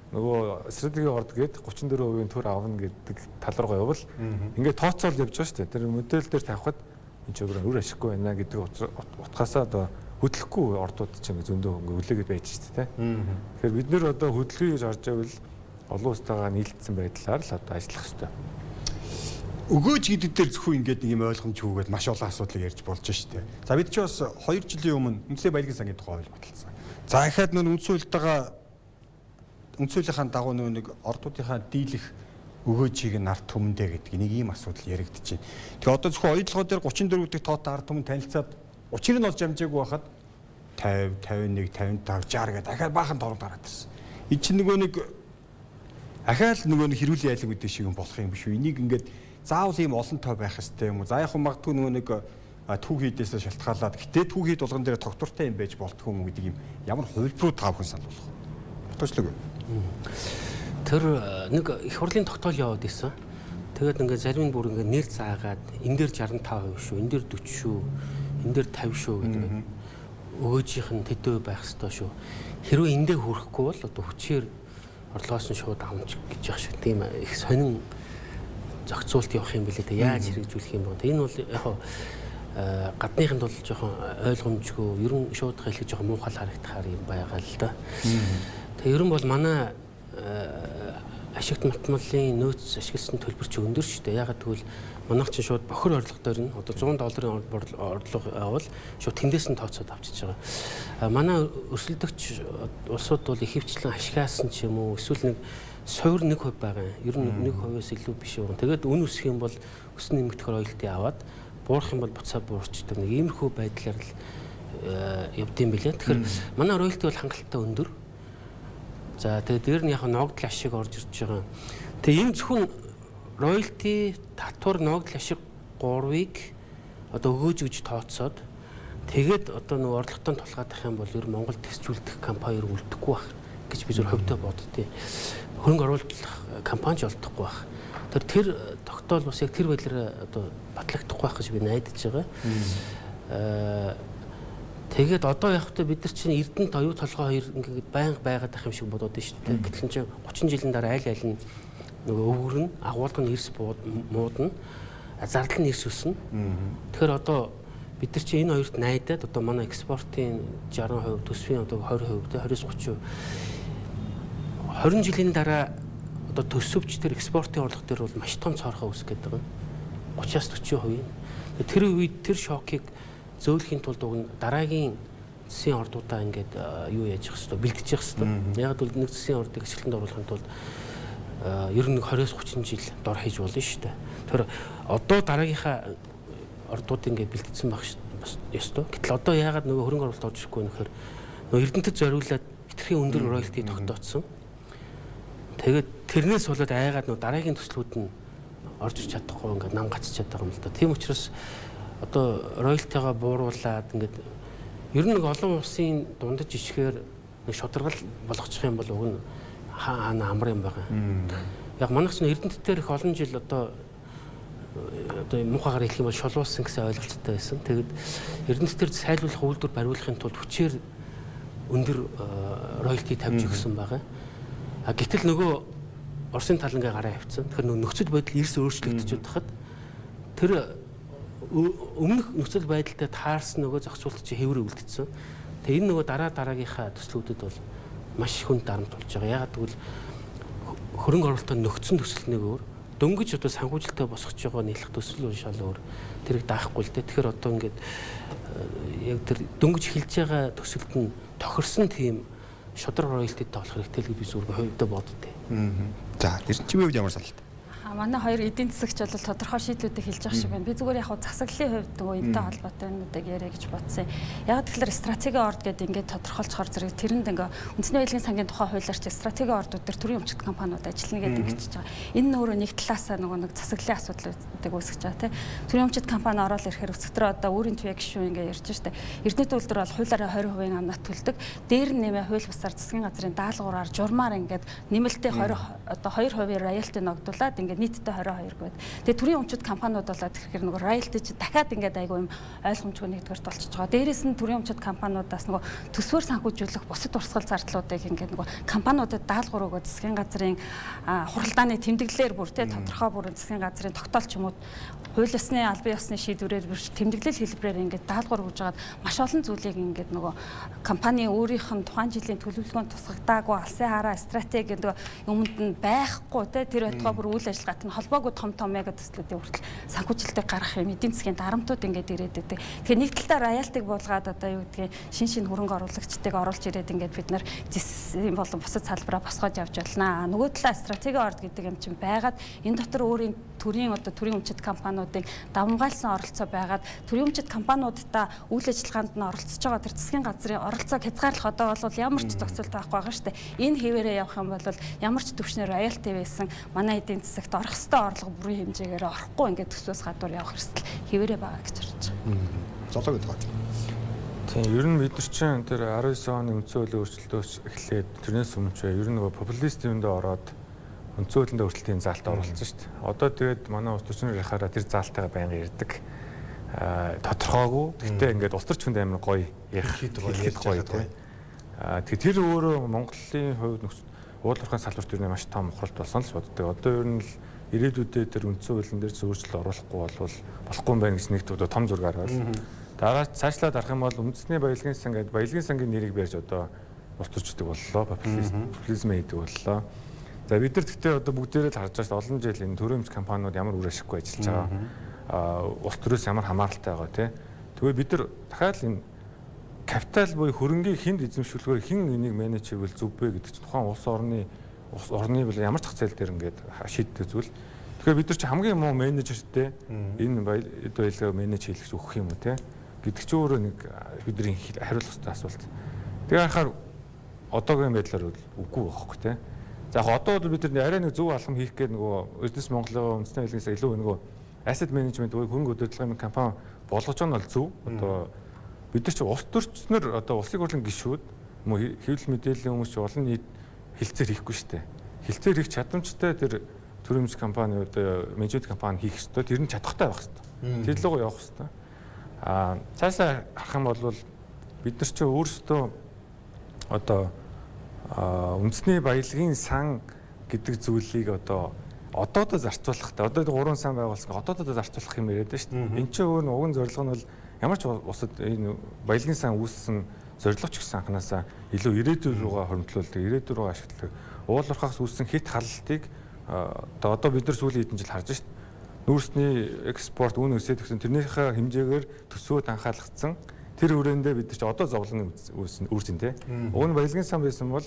нөгөө стратегийн орд гээд 34% төр авна гэдэг тал руугаа явбал ингээд тооцоол явж байгаа шүү дээ. Тэр модель дээр тавихад энэ ч өөр ашиггүй байна гэдэг утгаасаа одоо хөдлөхгүй ордууд чинь зөндөө ингээ хүлээгээд байж шүү дээ. Тэгэхээр бид нэр одоо хөдөлгөе гэж харж байвал олон улстайгаа нийлдсэн байдлаар л одоо ажиллах хэрэгтэй. Өгөөж гэдэг дээр зөвхөн ингээд нэг юм ойлгомж хүүгээд маш олон асуудлыг ярьж болж штэ. За бид ч бас 2 жилийн өмнө үндсэн баялагын сангийн тухай хууль баталсан. За ахаад нөр үндсэн хуультайгаа үндсэн хуулийнхаа дагуу нөө нэг ордуудынхаа дийлэх өгөөжийг нь ард түмэндээ гэдэг нэг ийм асуудал яригдчихэв. Тэгээ одоо зөвхөн оюутлогоо дээр 34 гэдэг тоотой ард түмэн танилцаад учир нь олж амжаагүй байхад 50, 51, 55, 60 гэдэг дахиад баахан торон гараад ирсэн. Энд чинь нөгөө нэг ахаал нөгөө нэг хэрүүлийн айлан гэдэг шиг юм болох юм биш үү? Энийг ингээд заавал ийм олон тоо байх хэрэгтэй юм уу? За яг магадгүй нөгөө нэг түүх хийдээсээ шалтгаалаад гэтээ түүх хийд болгон дээр тогтвортой юм байж болтгүй юм уу гэдэг юм ямар хувилбаруу та бүхэн санал болгох вэ? Утгачлаг. Тэр нэг их хурлын тогтоол яваад исэн. Тэгээд ингээд зарим нь бүр ингээд нэр заагаад энэ дээр 65% шүү, энэ дээр 40 шүү, энэ дээр 50 шүү гэдэг өгөөжийнх нь тэдөө байх ёстой шүү. Хэрвээ эндээ хүрэхгүй бол одоо хүчээр орлогоос нь шууд авч гэж яах шиг тийм их сонин зохицуулт явах юм билээ. Тэг яаж хэрэгжүүлэх юм бэ? Энэ бол яг гадныханд бол жоохон ойлгомжгүй, ер нь шууд хэлэх жоохон муухай харагдахаар юм байгаа л да. Тэг ер нь бол манай ашигт матмалын нөөц ашигласан төлбөр чи өндөр шүү дээ. Ягаад гэвэл манайх чинь шууд бохир орлого дээр нь одоо $100 орлого авал шууд тэндээс нь тооцоод авчиж байгаа. Манай өрсөлдөгч улсууд бол их хвчлэн ашигласан ч юм уу эсвэл нэг суур 1% байгаа юм. Ер нь 1%-аас илүү биш юм. Тэгээд үн өсөх юм бол өсөн нэмэгдэхээр роялти аваад буурах юм бол буцаа буурчдаг. Нэг иймэрхүү байдлаар л явдсан билээ. Тэгэхээр манай роялти бол хангалттай өндөр. За тэгээд дээр нь яг ногдол ашиг орж ирж байгаа. Тэгээ энэ зөвхөн роялти, татвар, ногдол ашиг гурвыг одоо өгөөж гэж тооцоод тэгээд одоо нөгөө орлоготой тулгаадах юм бол ер нь Монгол төсчүүлдэх компани ер үлдэхгүй байх гэж би зөв хөвдөө боддتي. Хөрөнгө оруулах компани ч олдохгүй байх. Тэр тогтоол бас яг тэр байдлаар одоо батлагдахгүй байх гэж би найдаж байгаа. Тэгээд одоо яг хөтэ бид нар чинь Эрдэнэт оюу толгой хоёр ингээд байнга байгаад ах юм шиг бодоод байна шүү дээ. Гэтэл чинь 30 жилийн дараа аль аль нь нөгөө өвгөрнө, агуулга нь эрс муудна, зардал нь эрс өснө. Тэгэхээр одоо бид нар чинь энэ хоёрт найдаад одоо манай экспортын 60%, төсвийн одоо 20%, 20-30%. 20 жилийн дараа одоо төсөвч тэр экспортын орлого дээр бол маш том цоорхоо үүсгэх гээд байгаа. 30-аас 40%. Тэр үед тэр шокийг зөөлөхийн тулд уг нь дараагийн засгийн ордуудаа ингээд юу яаж явах хэвээр бэлтжих хэвээр. Яг бол нэг засгийн ордыг ашиглалтанд оруулахын тулд ер нь 20-30 жил дор хийж болно шүү дээ. Тэгэхээр одоо дараагийнхаа ордууд ингээд бэлтгэсэн байх ёстой. Гэтэл одоо яагаад нөгөө хөрөнгө оруулалт орж ирэхгүй нөхөр нөгөө Эрдэнэтэд зориулаад хэтэрхий өндөр роялти тогтооцсон. Тэгээд тэрнээс болоод айгаад нөгөө дараагийн төслүүд нь орж ирч чадахгүй ингээд нам гацчаад байгаа юм л да. Тийм учраас одоо роялтигаа бууруулад ингээд ер нь нэг олон улсын дундаж жишгээр нэг шударгал болгочих юм бол уг нь хаана амар юм байгаа. Яг манайх чинь Эрдэнэт дээр их олон жил одоо муухайгаар хэлэх юм бол шулуулсан гэсэн ойлголттой байсан. Тэгээд Эрдэнэт дээр сайлуулах үйлдвэр бариулахын тулд хүчээр өндөр роялти тавьж өгсөн байгаа. А гэтэл нөгөө Оросын тал ингээ гараа явцсан. Тэгэхээр нөхцөл байдал эрс өөрчлөгдөж байхад тэр өмнөх нөхцөл байдалтай таарсан нөгөө зохицуулт чи хэврээ үлдсэн. Тэгээ энэ нөгөө дараа дараагийнхаа төслүүдэд бол маш хүнд дарамт болж байгаа. Ягаад гэвэл хөрөнгө оруулалтаа нөхцөн төсөл нэг өөр, дөнгөж одоо санхүүжилтээ босгож байгаа нийлэх төсөл бол шал өөр. Тэрийг даахгүй л дээ. Тэгэхээр одоо ингээд яг тэр дөнгөж эхэлж байгаа төсөлд нь тохирсон тийм шударга роялтитэй болох хэрэгтэй л гэж би зүгээр хувьдаа боддتي. За, Эрдэнэчийн хувьд ямар саналтай? Манай хоёр эдийн засагч бол тодорхой шийдлүүдийг хэлж байгаа шиг байна. Би зүгээр яг засаглалын хувьд нөгөө энэтэй холбоотой юмнуудыг яриа гэж бодсон. Яг тэгэхээр стратегийн орд гэдэг ингээд тодорхойлцохоор зэрэг тэрэнд ингээ үндэсний баялагын сангийн тухай хуулиар чи стратегийн ордууд дээр төрийн өмчт компаниуд ажиллана гэдэг ингэж байгаа. Энэ нь өөрөө нэг талаасаа нөгөө нэг засаглалын асуудлуудыг үүсгэж байгаа тийм. Төрийн өмчт компани ороод ирэхээр өсгөтрөө одоо өөрийн туяа гишүүн ингээ ярьж штэ. Эрдэнэт үйлдвэр бол хуулиараа 20% амнат төлдөг. Дээр нь нэмээ хууль бусаар засгийн газрын даалгавраар журмаар ингээд нэмэлтээ 20 одоо 2% роялти ногдуулаад ингээд нийтдээ 22 гээд. Тэгээ төрийн өмчт компаниуд болоод тэгэхээр нөгөө роялти чи дахиад ингээд айгүй юм ойлгомжгүй нэгдүгээрт болчихж байгаа. Дээрээс нь төрийн өмчт компаниудаас нөгөө төсвөр санхүүжүүлэх бусад урсгал зардлуудыг ингээд нөгөө компаниудад даалгавар өгөө засгийн газрын хуралдааны тэмдэглэлээр бүр те тодорхой бүр засгийн газрын тогтоол ч юм уу хууль ёсны албан ёсны шийдвэрээр бүр тэмдэглэл хэлбэрээр ингээд даалгавар өгж байгаад маш олон зүйлийг ингээд нөгөө компани өөрийнх нь тухайн жилийн төлөвлөгөөнд тусгагдаагүй алсын хараа стратеги гэдэг юмд нь байхгүй те тэр байтугай бүр үйл ажиллагаатай нь холбоогүй том том мега төслүүдийн хүртэл санхүүжилтийг гаргах юм эдийн засгийн дарамтууд ингээд ирээд байдаг. Тэгэхээр нэг талдаа роялтиг буулгаад одоо юу гэдгийг шин шин хөрөнгө оруулагчдыг оруулж ирээд ингээд бид нар зэс болон бусад салбараа босгож явж байна. Нөгөө талаа стратегийн орд гэдэг юм чинь байгаад энэ дотор өөрийн төрийн одоо төрийн өмчт компаниудын давамгайлсан оролцоо байгаад төрийн өмчт компаниудаа үйл ажиллагаанд нь оролцож байгаа тэр засгийн газрын оролцоог хязгаарлах одоо бол ямар ч зохицолт байхгүй байгаа шүү дээ. Энэ хэвээрээ явах юм бол ямар ч түвшнээр роялти байсан манай эдийн засагт орох ёстой орлого бүрийн хэмжээгээр орохгүй ингээд төсвөөс гадуур явах эрсдэл хэвээрээ байгаа гэж харж байгаа. Золоо гэдэг байна. Тийм, ер нь бид нар чинь тэр 19 оны үндсэн хуулийн өөрчлөлтөөс эхлээд тэрнээс өмнө ч ер нь нөгөө популист юмдээ ороод үндсэн хуулийн өөрчлөлтийн заалт оролцсон шүү дээ. Одоо тэгээд манай улс төрчнөр ярихаараа тэр заалтайгаа байнга ярьдаг. Тодорхойгүй. Гэхдээ ингээд улс төрч хүнд амар гоё ярих гоё гоё. Тэгээд тэр өөрөө Монголын хувьд уул уурхайн салбарт ер нь маш том ухралт болсон л боддог. Одоо ер нь л ирээдүйдээ тэр үндсэн хуулийн дээр өөрчлөлт оруулахгүй бол болохгүй юм байна гэж нэгт одоо том зураг гаргаад. Дараа цаашлаад харах юм бол үндэсний баялагын сан гэдэг баялагын сангийн нэрийг барьж одоо улс төрчдөг боллоо. Популизм хийдэг боллоо. За бид нар гэхдээ одоо бүгдээрээ л харж байгаа шүү дээ. Олон жил энэ төрийн өмч компаниуд ямар үр ашиггүй ажиллаж байгаа. Улс төрөөс ямар хамааралтай байгаа тий. Тэгвэл бид нар дахиад л энэ капитал буюу хөрөнгийг хүнд эзэмшүүлэхээр хэн энийг менеж хийвэл зөв бэ гэдэг чинь тухайн улс орны бол ямар ч зах зээл дээр ингээд шийддэг зүйл. Тэгэхээр бид нар чи хамгийн муу менежертэй энэ баялгаа менеж хийлгэж өгөх юм уу те гэдэг чинь өөрөө нэг бидний хариулах ёстой асуулт. Тэгээ харахаар одоогийн байдлаар бол үгүй байхгүй те. За яг одоо бол бид нар арай нэг зөв алхам хийх гээд нөгөө Эрдэнэс Монголын үндэсний баялагаас илүү нөгөө asset management буюу хөрөнгө удирдлагын компани болгож байгаа нь бол зөв. Одоо бид нар чи улс төрчнөр одоо улсын хурлын гишүүд мөн хэвлэл мэдээллийн хүмүүс чи олон нийт хилцээр хийхгүй шүү дээ. Хилцээр хийх чадамжтай тэр төрөмж компани одоо менежмент компани хийх ёстой. Тэр нь чадахтай байх ёстой. Тэр лугаа явах ёстой. Цаашаа харах юм бол бид нар чи өөрсдөө одоо үндэсний баялагын сан гэдэг зүйлийг одоо одоодоо зарцуулахтай. Одоо 3 сан байгуулсан. Одоодоо зарцуулах юм яриад байна шүү дээ. Энд чинь өөр нь уг нь зорилго нь бол ямар ч улсад энэ баялагын сан үүссэн зорилго ч гэсэн анханасаа илүү ирээдүйн рүүгээ хоримтлуулдаг, ирээдүйн рүүгээ ашигладаг. Уул уурхаас үүссэн хит халалтыг одоо бид нар сүүлийн хэдэн жил харж шít. Нүүрсний экспорт үн өсөөд гэсэн тэрнийхээ хэмжээгээр төсөөд анхаалгдсан. Тэр хүрээндээ бид нар чи одоо зовлон үүрч ин тэ. Уг нь баялагын сан байсан бол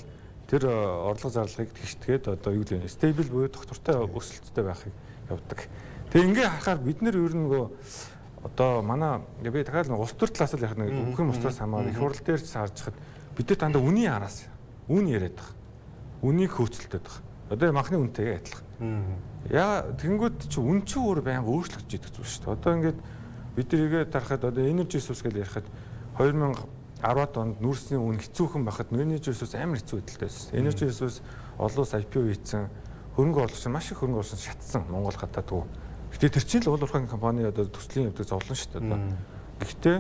тэр орлого зарлагыг тэгштэгээд одоо юу гэдэг стейбл буюу тогтвортой өсөлттэй байхыг явдаг. Тэгээ ингээ харахаар бид нар ер нь нөгөө одоо манай би дахиад улс төр талаас л яг нэг бүх юм устраас хамаар их хурал дээр ч харж хахад бид нар дандаа үнийн араас үн яриад байгаа. Үнийг хөөцөлдөд байгаа. Одоо махны үнэтэйгээ адилхан. Яа тэгэнгүүт чи үн чи өөр байнга өөрчлөгдөж идэг зүйл шүү дээ. Одоо ингээд бид нар эргээд дарахад одоо energy source гэж ярихад 2010 онд нүүрсний үн хэцүүхэн байхад energy source амар хэцүү байдалтай байсан. Energy source олон улс IPO хийцэн хөрөнгө оруулагч маш их хөрөнгө оруулагч шатсан Монгол гадаадгүй. Гэтэ тэр чинь л уул уурхайн компани одоо төслийн явдаг зовлон шүү дээ одоо. Гэхдээ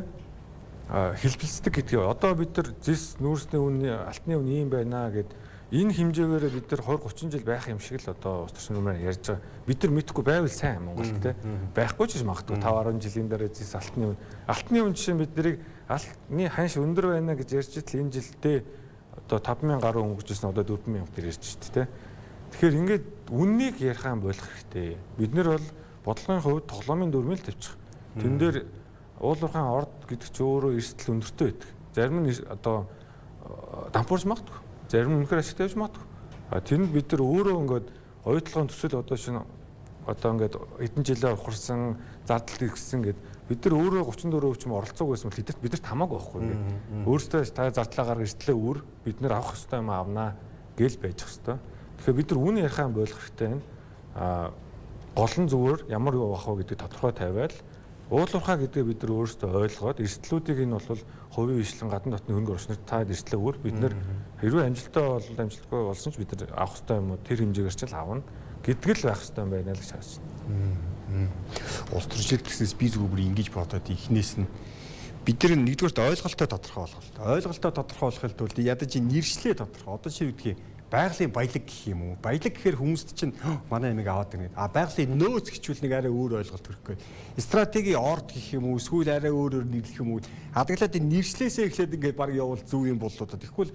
хэлбэлцдэг гэдгийг одоо бид нар зэс нүүрсний үнэ алтны үн ийм байна гэд энэ хэмжээгээр бид нар 20 30 жил байх юм шиг л одоо улс төрчин рүү ярьж байгаа. Бид нар мэдэхгүй байвал сайн Монголд те. Байхгүй ч гэж магадгүй 5 10 жилийн дараа зэс алтны үн. Алтны үн жишээ бид нарыг алтны ханш өндөр байна гэж ярьж итл энэ жилдээ одоо 5000 гаруй өнгөрч ирсэн одоо 4000 дээр ярьж шít те. Тэгэхээр ингээд үннийг ярихаа болох хэрэгтэй. Бид нар бол бодлогын хувьд тоглоомын дүрмэл тавьчих. Тэн дээр уул уурхайн орд гэдэг чинь өөрөө эрсдэл өндөртэй байдаг. Зарим нь одоо дампуурч магадгүй. Зарим нь үнэхээр ашигтай байж магадгүй. Тэнд бид нар өөрөө ингээд оюутлогын төсөл одоо шинэ одоо ингээд хэдэн жилээ ухарсан, зардал ихсэн гэд бид нар өөрөө 34% ч юм оролцоог байсан бол бидэрт хамаагүй байхгүй ингээд. Өөрөөсөө та зардлаа гарга эртлээ өөр бид нар авах ёстой юм авнаа гэл байж ёстой. Тэгэхээр бид нар үүний ярихаа ойлгох хэрэгтэй байна. Гол нь зүгээр ямар юу авах вэ гэдгийг тодорхой тавиал уулуурхаа гэдгээ бид нар өөрсдөө ойлгоод эрсдлүүдийг энэ бол хувийн хвшлэн гадна дотны хөрөнгө оруулагч нар та эрсдлээ өөр бид нар хэрвээ амжилттай бол амжилтгүй болсон ч бид нар авах ёстой юм уу тэр хэмжээгээр ч л авна гэдэг л байх ёстой юм байна л гэж харж байна. Улс төрчлөлт гэснээс би зүгээр бүр ингэж бодоод эхнээс нь бид нар нэгдүгээрт ойлголтоо тодорхой болгох. Ойлголтоо тодорхой болохын тулд ядаж нэршлээ тодорхой. Одоо жишээ үгдгийг байгалийн баялаг гэх юм уу? Баялаг гэхээр хүмүүст чинь манай ямиг аваад ирнэ. А байгалийн нөөц гэчвэл нэг арай өөр ойлголт төрөх гээд. Стратегийн орд гэх юм уу? Эсвэл арай өөрөөр нэрлэх юм уу? Адаглаад энэ нэршлээсээ эхлээд ингээд баг явуул зөв юм боллоо. Тэгэхгүй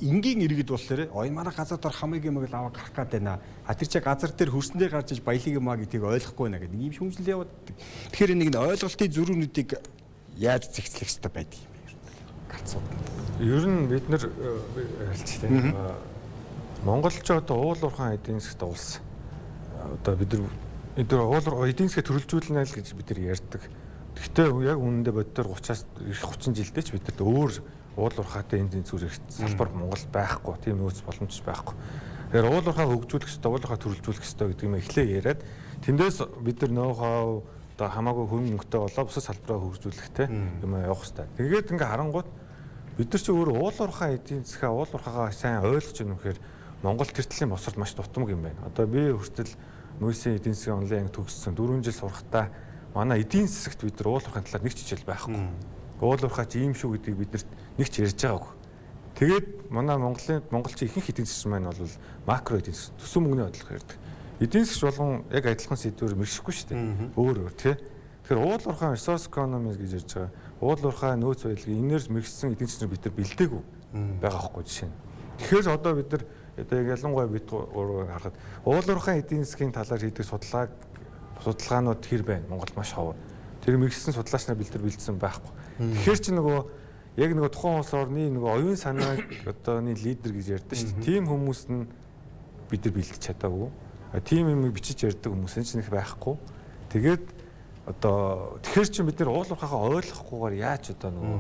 энгийн иргэд болохоор ой манай газар дор хамыг юм л аваа гарах гээд байна. А тэр чи газар дээр хөрсөндөө гарч иж баялаг юм а гэдгийг ойлгохгүй байна гэдэг ийм шүүмжлэл яваад. Тэгэхээр нэг нь ойлголтын зөрүүнүүдийг яаж зэгцлэх ёстой байдаг юм бэ? Галцууд. Ер нь бид нэр хэлчих тийм. Монголч одоо уул уурхайн эдийн засгт улс. Одоо бид нар уул эдийн засгийг төрөлжүүлнэ л гэж бид нар ярьдаг. Гэхдээ яг үнэндээ боддоор 30-аас 30 жилдээ ч бид нарт өөр уул уурхайтай энэ зүйл их салбар Монгол байхгүй. Тийм нөөц боломж байхгүй. Тэгэхээр уул уурхай хөгжүүлэх ёстой, уул уурхай төрөлжүүлэх ёстой гэдэг юм эхлээ яриад тэндээс бид нар ноу-хау одоо хамаагүй хөрөнгө мөнгөтэй болоо бусад салбараа хөгжүүлэх те юм явах ёстой. Тэгээд ингээ харангуут бид нар чи өөр уул уурхай эдийн засгаа уул уурхайгаа сайн ойлгож байна гэхээр Монгол тэр төрлийн босрол маш дутмаг юм байна. Одоо би хүртэл Мүйсийн эдийн засгийн онлайн анги төгссөн 4 жил сурахтаа манай эдийн засагт бид нар уул уурхайн талаар нэг ч хичээл байхгүй. Уул уурхай чи ийм шүү гэдгийг биднэрт нэг ч ярьж байгаагүй. Тэгээд манай Монголын монголчин ихэнх эдийн засгийн маань бол макро эдийн засаг төсөв мөнгөний бодлого ярьдаг. Эдийн засгч болгон яг адилхан сэдвээр мэрэгшихгүй шүү дээ. Өөр өөр тий. Тэгэхээр уул уурхай resource economy гэж ярьж байгаа. Уул уурхай нөөц баялагын энээр мэрэгсэн эдийн засгийг бид нар бэлдээгүй байгаа хгүй жишээ нь. Тэгэхээр одоо бид нар одоо яг ялангуяа бид гурвыг харахад уул уурхай эдийн засгийн талаар хийдэг судалгаанууд хэр байна? Монгол маш ховор. Тэр мэрэгсэн судлаач нар бид нар бэлдсэн байхгүй. Тэгэхээр чи нөгөө яг нөгөө тухайн улс орны нөгөө оюун санааг одооны лидер гэж ярьдаг шүү дээ. Тийм хүмүүс нь бид нар бэлдэж чадаагүй. Тийм юм бичиж ярьдаг хүмүүс нь ч нэг байхгүй. Тэгээд одоо тэгэхээр чи бид нар уул уурхайгаа ойлгохгүйгээр яаж одоо нөгөө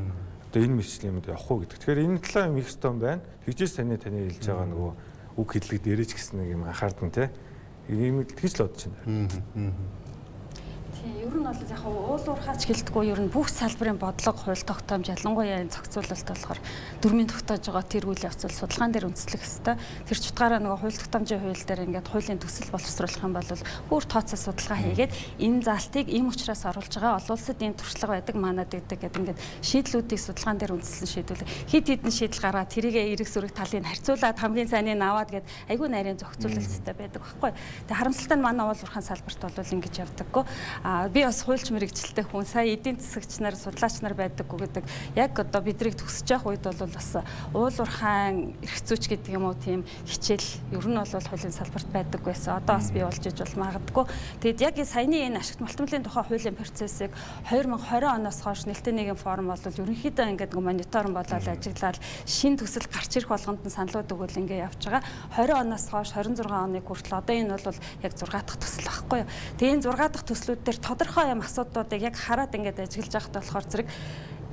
одоо энэ мэтчлийн юмд явах уу гэдэг. Тэгэхээр энэ талаа юм их ёстой юм байна. Тэгжээс таны хэлж байгаа нөгөө үг хэллэг дээрэж гэсэн нэг юм анхаардан те. Ийм тэгж л бодож байна. Тийм, ер нь бол яг уул уурхаач гэлтгүй ер нь бүх салбарын бодлого, хууль тогтоомж ялангуяа энэ зохицуулалт болохоор дөрмийн тогтоож байгаа тэр үйл явц бол судалгаан дээр үндэслэх ёстой. Тэр ч утгаараа нөгөө хууль тогтоомжийн хууль дээр ингээд хуулийн төсөл боловсруулах юм бол өөр тооцоо судалгаа хийгээд энэ заалтыг ийм учраас оруулж байгаа олон улсад ийм туршлага байдаг манад гэдэг гэдэг ингээд шийдлүүдийг судалгаан дээр үндэслэн шийдвэл хэд хэдэн шийдэл гараад тэрийгэ эрэг сүрэг талыг харьцуулаад хамгийн сайныг аваад гээд айгүй нарийн зохицуулалттай байдаг байхгүй. Тэгээ харамсалтай нь манай уул уурхайн салбарт бол ингэж явдаггүй. Би бас хуульч мэрэгчлээ хүн сая эдийн засагч нар судлаач нар байдаггүй гэдэг яг одоо бидрийг төгсөж явах үед бол бас уул уурхайн эрх зүйч гэдэг юм уу тийм хичээл ер нь бол хуулийн салбарт байдаг байсан. Одоо бас бий болж иж бол магадгүй. Тэгэд яг энэ саяны энэ ашигт малтмлын тухай хуулийн процессыг 2020 оноос хойш нэлтэн нэгэн форум бол ерөнхийдөө ингээд нэг мониторинг болоод ажиглаад шин төсөл гарч ирэх болгонд нь саналууд өгөөл ингээд явж байгаа. 20 оноос хойш 26 оныг хүртэл одоо энэ бол яг 6 дахь төсөл байхгүй юу. Тэгээ энэ 6 дахь төслүүд дээр тодорхой юм асуудлуудыг яг хараад ингээд ажиглаж байхад болохоор зэрэг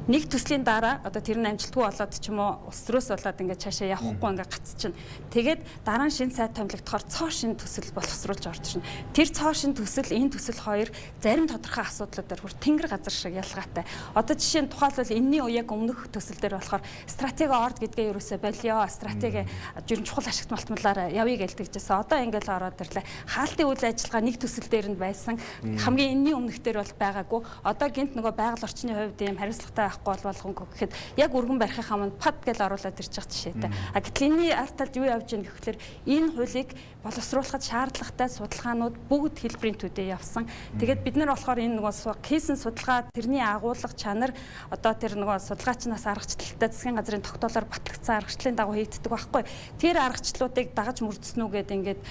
нэг төслийн дараа одоо тэр нь амжилтгүй болоод ч юм уу улс төрөөс болоод ингээд цаашаа явахгүй ингээд гацчихна. Тэгээд дараа нь шинэ сайд томилогдохоор цоо шинэ төсөл боловсруулж орж ирнэ. Тэр цоо шинэ төсөл энэ төсөл хоёр зарим тодорхой асуудлууд дээр бүр тэнгэр газар шиг ялгаатай. Одоо жишээ нь тухайлбал энэний яг өмнөх төсөл дээр болохоор стратеги орд гэдгээ ерөөсөө болио. Стратеги ер нь чухал ашигт малтмалаар явъя гэлдэгжсэн. Одоо ингээд л ороод ирлээ. Хаалтын үйл ажиллагаа нэг төсөл дээр нь байсан. Хамгийн энэний өмнөх дээр бол байгаагүй. Одоо гинт нөгөө байгаль орчны хувьд ийм хариуцлагатай болгонгүй гэхэд яг өргөн барихынхаа манд пад гэж оруулаад ирчих жишээтэй. А гэтэл энэний ард талд юу явж гин гэхлээр энэ хуулийг боловсруулахад шаардлагатай судалгаанууд бүгд хэлбэрийн төдий явсан. Тэгээд бид нар болохоор энэ нөгөө хийсэн судалгаа тэрний агуулга чанар одоо тэр нөгөө судалгаачнаас аргачлалтай засгийн газрын тогтоолоор батлагдсан аргачлалын дагуу хийгддэг байхгүй. Тэр аргачлалуудыг дагаж мөрдсөн үү гэдэг ингээд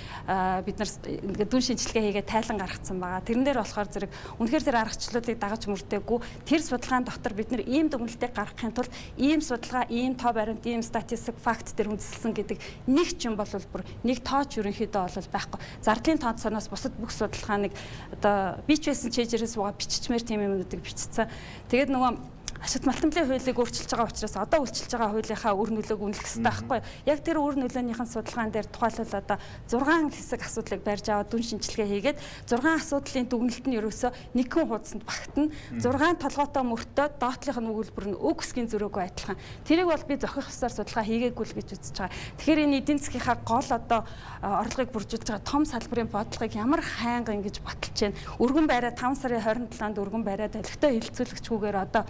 бид нар ингээд дүн шинжилгээ хийгээд тайлан гаргацсан байгаа. Тэрэн дээр болохоор зэрэг үнэхээр тэр аргачлалуудыг дагаж мөрдөөгүй тэр судалгаан дотор бид нар Ийм дүгнэлтийг гаргахын тулд ийм судалгаа, ийм тоо баримт, ийм статистик, факт дээр үндэслэсэн гэдэг нэг ч юм бол бүр нэг тооч ерөнхийдөө бол байхгүй. Зардлын тооцооноос бусад бүх судалгааныг одоо би ч байсан чэйжэрээс суугаа биччихмээр тийм юмнуудыг бичсэн. Тэгээд нөгөө ашигт малтамлын хуулийг өөрчилж байгаа учраас одоо үйлчилж байгаа хуулийнхаа үр нөлөөг үнэлэх хэрэгтэй байхгүй. Яг тэр үр нөлөөнийхэн судалгаан дээр тухайлбал одоо 6 хэсэг асуудлыг барьж аваад дүн шинжилгээ хийгээд 6 асуудлын дүгнэлт нь ерөөсөө нэгэн хуудсанд багтана. 6 толгойтой мөртөө доотлих нь өгүүлбэр нь өг өсгийн зөрөөгөө адилхан. Тэрийг бол би зохих ёсоор судалгаа хийгээгүй л гэж үзэж байгаа. Тэгэхээр энэ эдийн засгийнхаа гол одоо орлогыг бүржүүлж байгаа том салбарын бодлогыг ямар хайнга ингэж баталж байна. Өргөн байраа 5 сарын 27-нд өргөн байраа олигтой хилцүүлэгчгүйгээр одоо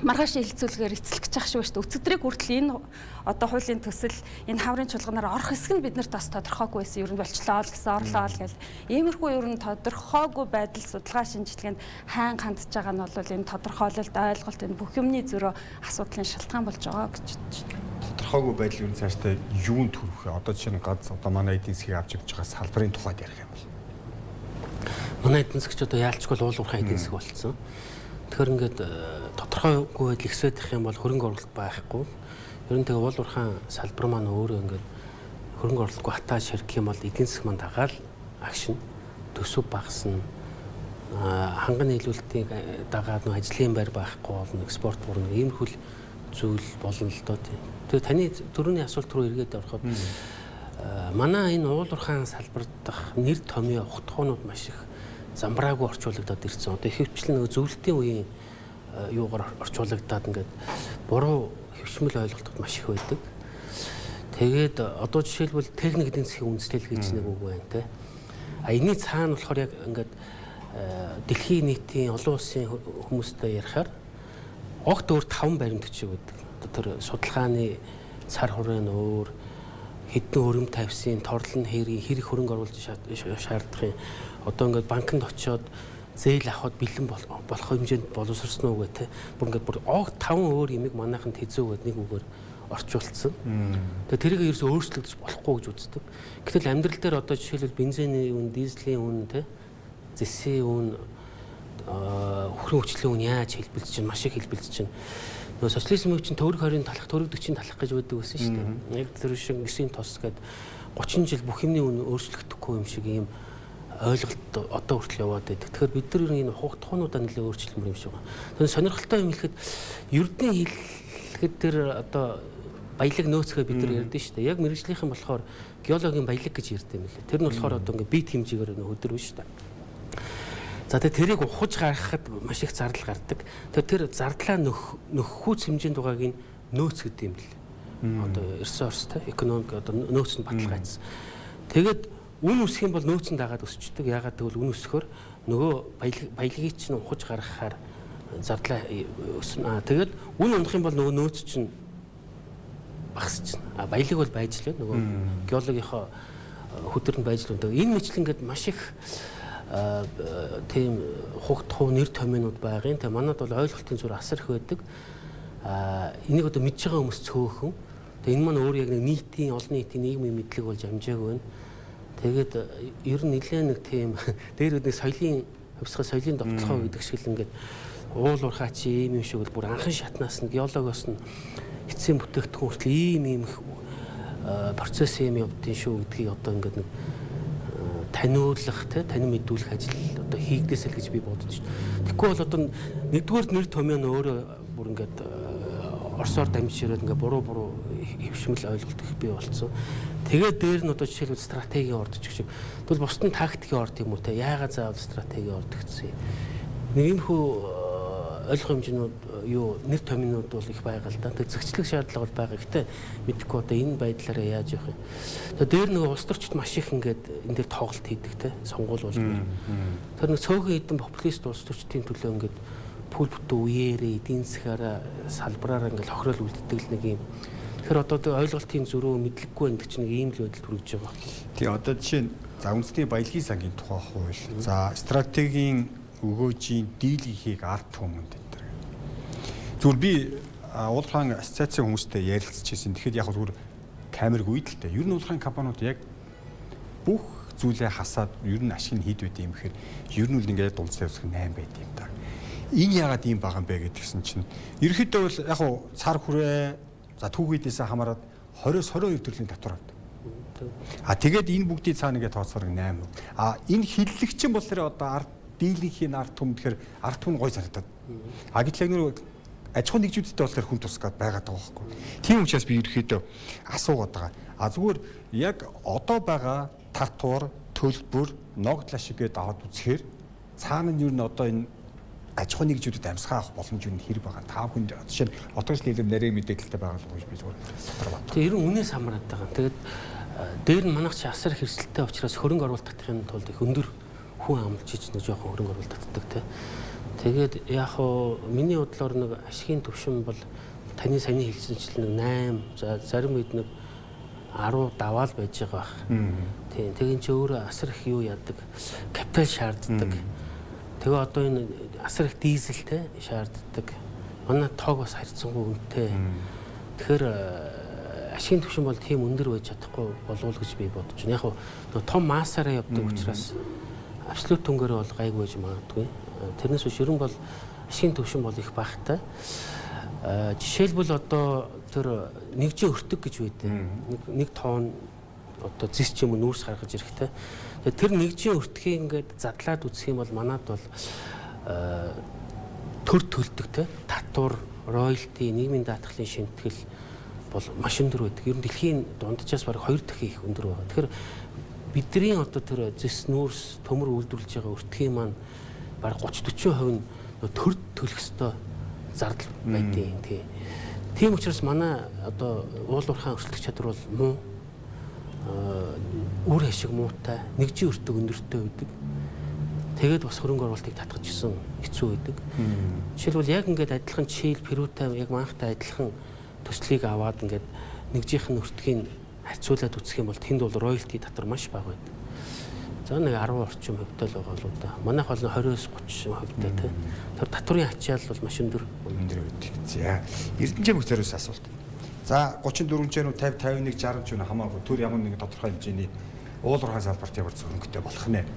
маргааш хэлцүүлгээр эцэлэх гэж ах шиг байна шүү дээ. Өцөдрийг хүртэл энэ одоо хуулийн төсөл энэ хаврын чуулганаар орох хэсэг нь биднэрт бас тодорхойгүй байсан. Ер нь болчлоо л гэсэн орлоо л гэл. Иймэрхүү ер нь тодорхойгүй байдал судалгаа шинжилгээнд сайн хандж байгаа нь бол энэ тодорхойлолт, ойлголт энэ бүх юмны зөрөө асуудлын шалтгаан болж байгаа гэж бодож байна. Тодорхойгүй байдал ер нь цаашдаа юунд төрөх вэ? Одоо жишээ нь гац одоо манай эдийн засгийг авч явж байгаа салбарын тухайд ярих юм бол. Манай эдийн засгч одоо яалчгүй уул уурхай эдийн засаг болцсон. Тэгэхээр ингээд тодорхойгүй байдал ихсээд их юм бол хөрөнгө оруулалт байхгүй. Ер нь тэгээ уул уурхайн салбар маань өөрөө ингээд хөрөнгө оруулалтгүй хатаа ширх юм бол эдийн засаг маань дагаал агшин төсөв багасна. Ханган нийлүүлэлтийг дагаад нөө ажлын байр байхгүй болно, экспорт бурна иймэрхүү зүйл болно л доо тийм. Тэгээ таны түрүүний асуулт руу эргээд ороход манай энэ уул уурхайн салбар дахь нэр томьёо ухтхуунууд маш их замбраагүй орчуулагдаад ирсэн. Одоо ихэвчлэн нөгөө зөвлөлтийн үеийн юугаар орчуулагдаад ингээд буруу хэвшмэл ойлголтод маш их байдаг. Тэгээд одоо жишээлбэл техник эдийн засгийн үндэслэл гэж нэг үг байна те. А энэний цаана болохоор яг ингээд дэлхийн нийтийн олон улсын хүмүүстэй ярихаар огт өөр 5 баримт бичиг байдаг. Одоо тэр судалгааны цар хуурай нь өөр, хэдэн өрөм тавьсан, торлол нь хэрэг хэрэг хөрөнгө оруулалт шаардах юм. Одоо ингээд банкнд очиод зээл авахд бэлэн болох хэмжээнд боловсрсон уу гэх те. Бүр ингээд бүр огт 5 өөр юмыг манайхан тэзүү гэдэг нэг үгээр орчуулсан. Тэгээ тэрийг ерөөсөө өөрчлөгдөж болохгүй гэж үздэг. Гэтэл амьдрал дээр одоо жишээлбэл бензиний үн, дизелийн үн те, зэсийн үн, хөрөн хүчлийн үн яаж хэлбэлзэж чинь маш их хэлбэлзэж чинь. Нөгөө социализм үе чинь төгрөг 20-ын талах, төгрөг 40-ын талах гэж байдаг байсан шүү дээ. Яг тэр шиг 9-ийн тос гээд 30 жил бүх юмны үн өөрчлөгдөхгүй юм шиг ийм ойлголт одоо хүртэл яваад байдаг. Тэгэхээр бид нар энэ хугацаануудаа нэлээд өөрчлөмөр юм шиг байна. Тэгэхээр сонирхолтой юм хэлэхэд ердийн хэлэхэд тэр одоо баялаг нөөцгөө бид нар ярьдэн шүү дээ. Яг мэрэгжлийнхэн болохоор геологийн баялаг гэж ярьд юм лээ. Тэр нь болохоор одоо ингээ бит хэмжээгээр нөх өдөр биш шүү дээ. За тэгээ тэрийг ухаж гаргахад маш их зардал гардаг. Тэгэхээр тэр зардлаа нөхөхүүц хэмжээнд байгааг нь нөөц гэдэг юм лээ. Одоо ресурс те экономик одоо нөөц нь баталгаажсан. Тэгээд үн өсөх юм бол нөөц нь дагаад өсчдөг. Яагаад гэвэл үн өсөхөөр нөгөө баялагийг чинь ухаж гаргахаар зардлаа өснө. Тэгээд үн унах юм бол нөгөө нөөц чинь багасч. А баялаг бол байж л байна. Нөгөө геологийнхоо хөдөрөнд байж л байна. Энэ мэтлэн ингээд маш их тийм хугтхуу нэр томьёонууд байгаа юм. Тэгээ манад бол ойлголтын зүр асар их байдаг. Энийг одоо мэдж байгаа хүмүүс цөөхөн. Тэгээ энэ маань өөр яг нэг нийтийн олон нийтийн нийгмийн мэдлэг болж амжаагүй байна. Тэгээд ер нь нэлээ нэг тийм дээр нэг соёлын хувьсгал соёлын довтлогоо гэдэг шиг л ингээд уул уурхай чи ийм юм шиг бол бүр анхан шатнаас нь геологоос нь эцсийн бүтээгдэхүүн хүртэл ийм ийм их процесс юм явдیں шүү гэдгийг одоо ингээд нэг таниулах те танин мэдүүлэх ажил одоо хийгдээсэй л гэж би бодож байна. Тэгэхгүй бол одоо нэгдүгээр нэр томьёо нь өөрөө бүр ингээд орсоор дамжиж ирээд ингээд буруу хэвшмэл ойлголт их бий болцсон. Тэгээд дээр нь одоо жишээлбэл стратегийн орд ч гэх шиг. Тэгвэл бусд нь тактикийн орд юм уу те яагаад заавал стратегийн орд гэсэн юм. Нэг юмхүү ойлгох хэмжээнүүд юу нэр томьёонууд бол их байгаа л да. Тэг зэгцлэх шаардлага бол байгаа. Гэтэ мэдэхгүй одоо энэ байдлаараа яаж явах юм. Тэгээ дээр нөгөө улс төрчид маш их ингээд энэ дээр тоглолт хийдэг те сонгуул болдог. Тэр нэг цөөхөн хэдэн популист улс төрчдийн төлөө ингээд пүл бүтэн үеэрээ эдийн засгаараа салбараараа ингээд хохирол үлддэг л нэг юм. Тэгэхээр одоо ойлголтын зөрүү мэдлэггүй гэдэг чинь нэг ийм л байдал төрөж байгаа. Тий одоо жишээ нь за үндэсний баялагын сангийн тухай хууль, за стратегийн өгөөжийн дийлэнхийг ард түмэнд энэ төр. Зүгээр би уулхаан ассоциацийн хүмүүстэй ярилцж байсан. Тэгэхэд яг зүгээр камергүй л дээ. Ер нь уулхаан компаниуд яг бүх зүйлээ хасаад ер нь ашиг нь хэд байд юм гэхээр ер нь үл ингээд дундсаа явах 8 байд юм да. Энэ яагаад ийм байгаа юм бэ гэдгсэн чинь ерөөхдөө бол яг уу цар хүрээ за түүхийдээсээ хамаарат 20-с 22 төрлийн татвар авдаг. А тэгээд энэ бүгдийг цаана ингээд тооцоорог 8%. А энэ хиллэгчин болохоор одоо ард дийлэнхийн ард түмэн тэгэхээр ард түмэн гой санагдаад. А гэтэл яг нэр аж ахуйн нэгжүүдтэй болохоор хүн тусгаад байгаад байгаа байхгүй. Тийм учраас би ерөөхдөө асуугаад байгаа. А зүгээр яг одоо байгаа татвар, төлбөр, ногдлаа шиг гээд аваад үзэхээр цаана нь юу н одоо энэ аж ахуйн нэгжүүдэд амьсгаа авах боломж юу хэрэг байгаа. Та бүхэнд жишээ нь отгоч лелэм нарийн мэдээлэлтэй байгаа л гэж би зүгээр дотор бат. Тэгээ ер нь үнээс хамраад байгаа. Тэгээд дээр нь манайх чи асар хэрсэлтэй учраас хөрөнгө оруулалт татахын тулд их өндөр хүн амлж ич нэг жоохон хөрөнгө оруулалт татдаг те. Тэгээд яг хуу миний бодлоор нэг ашигын төвшин бол таны саяны хэлсэнчлэн нэг 8 за зарим үед нэг 10 даваал байж байгаа бах. Тийм. Тэгээд чи өөрөө асар их юу яадаг? Капитал шаарддаг. Тэгээ одоо энэ асар их дизель те шаарддаг. Манай тоог бас харьцангуй үнэтэй. Тэгэхээр ашигын түвшин бол тийм өндөр байж чадахгүй болов гэж би бодож байна. Яг нь том массаараа явдаг учраас абсолют түнгээр бол гайгүй байж магадгүй. Тэрнээс биш ер нь бол ашигын түвшин бол их багатай. Жишээлбэл одоо тэр нэгжийн өртөг гэж байдаг. Нэг тонн одоо зэс ч юм уу нүүрс гаргаж ирэхтэй. Тэгээ тэр нэгжийн өртгийг ингээд задлаад үзэх юм бол манад бол төр төлдөг те татвар, роялти, нийгмийн даатгалын шимтгэл бол маш өндөр байдаг. Ер нь дэлхийн дунджаас бараг 2 дахин их өндөр байгаа. Тэгэхээр бидний одоо тэр зэс нүүрс төмөр үйлдвэрлэж байгаа өртгийн маань бараг 30 40% нь төр төлөх ёстой зардал байдیں۔ Тий. Тийм учраас манай одоо уул уурхайн өрсөлдөх чадвар бол муу. Үр ашиг муутай, нэгжийн өртөг өндөртэй байдаг. Тэгээд бас хөрөнгө оруулалтыг татгаж исэн хэцүү байдаг. Жишээлбэл яг ингээд адилхан Чили, Перутай яг манайхтай адилхан төслийг аваад ингээд нэгжийнх нь өртгийг харьцуулаад үзэх юм бол тэнд бол роялти татвар маш бага байдаг. За нэг 10 орчим хувьтай л байгаа л да. Манайх бол 20-оос 30 хувьтай тий. Тэр татварын ачаал бол маш өндөр. Өндөр байдаг. За Эрдэнэчээ бүх зориулсан асуулт. За 34 ч нү 50 51 60 ч нү хамаагүй төр ямар нэгэн тодорхой хэмжээний уул уурхайн салбарт ямар зөрөнгөтэй болох нэ.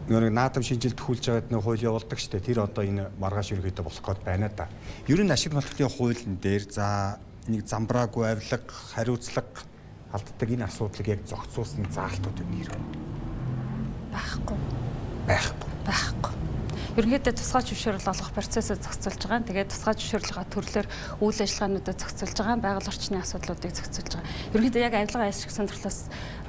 Нөгөө нэг наадам шинжил төхүүлж байгаад нэг хууль явуулдаг штэ. Тэр одоо энэ маргааш ерөөхдөө болох гээд байна да. Ер нь ашиг малтын хуулийн дээр за нэг замбраагүй авилга, хариуцлага алддаг энэ асуудлыг яг зохицуулсан заалтууд юм нэр байхгүй. Байхгүй. Байхгүй. Ерөнхийдөө тусгай зөвшөөрөл олгох процессыг зохицуулж байгаа. Тэгээд тусгай зөвшөөрлийнхаа төрлөөр үйл ажиллагаануудаа зохицуулж байгаа. Байгаль орчны асуудлуудыг зохицуулж байгаа. Ерөнхийдөө яг авилга ашиг сонирхлоос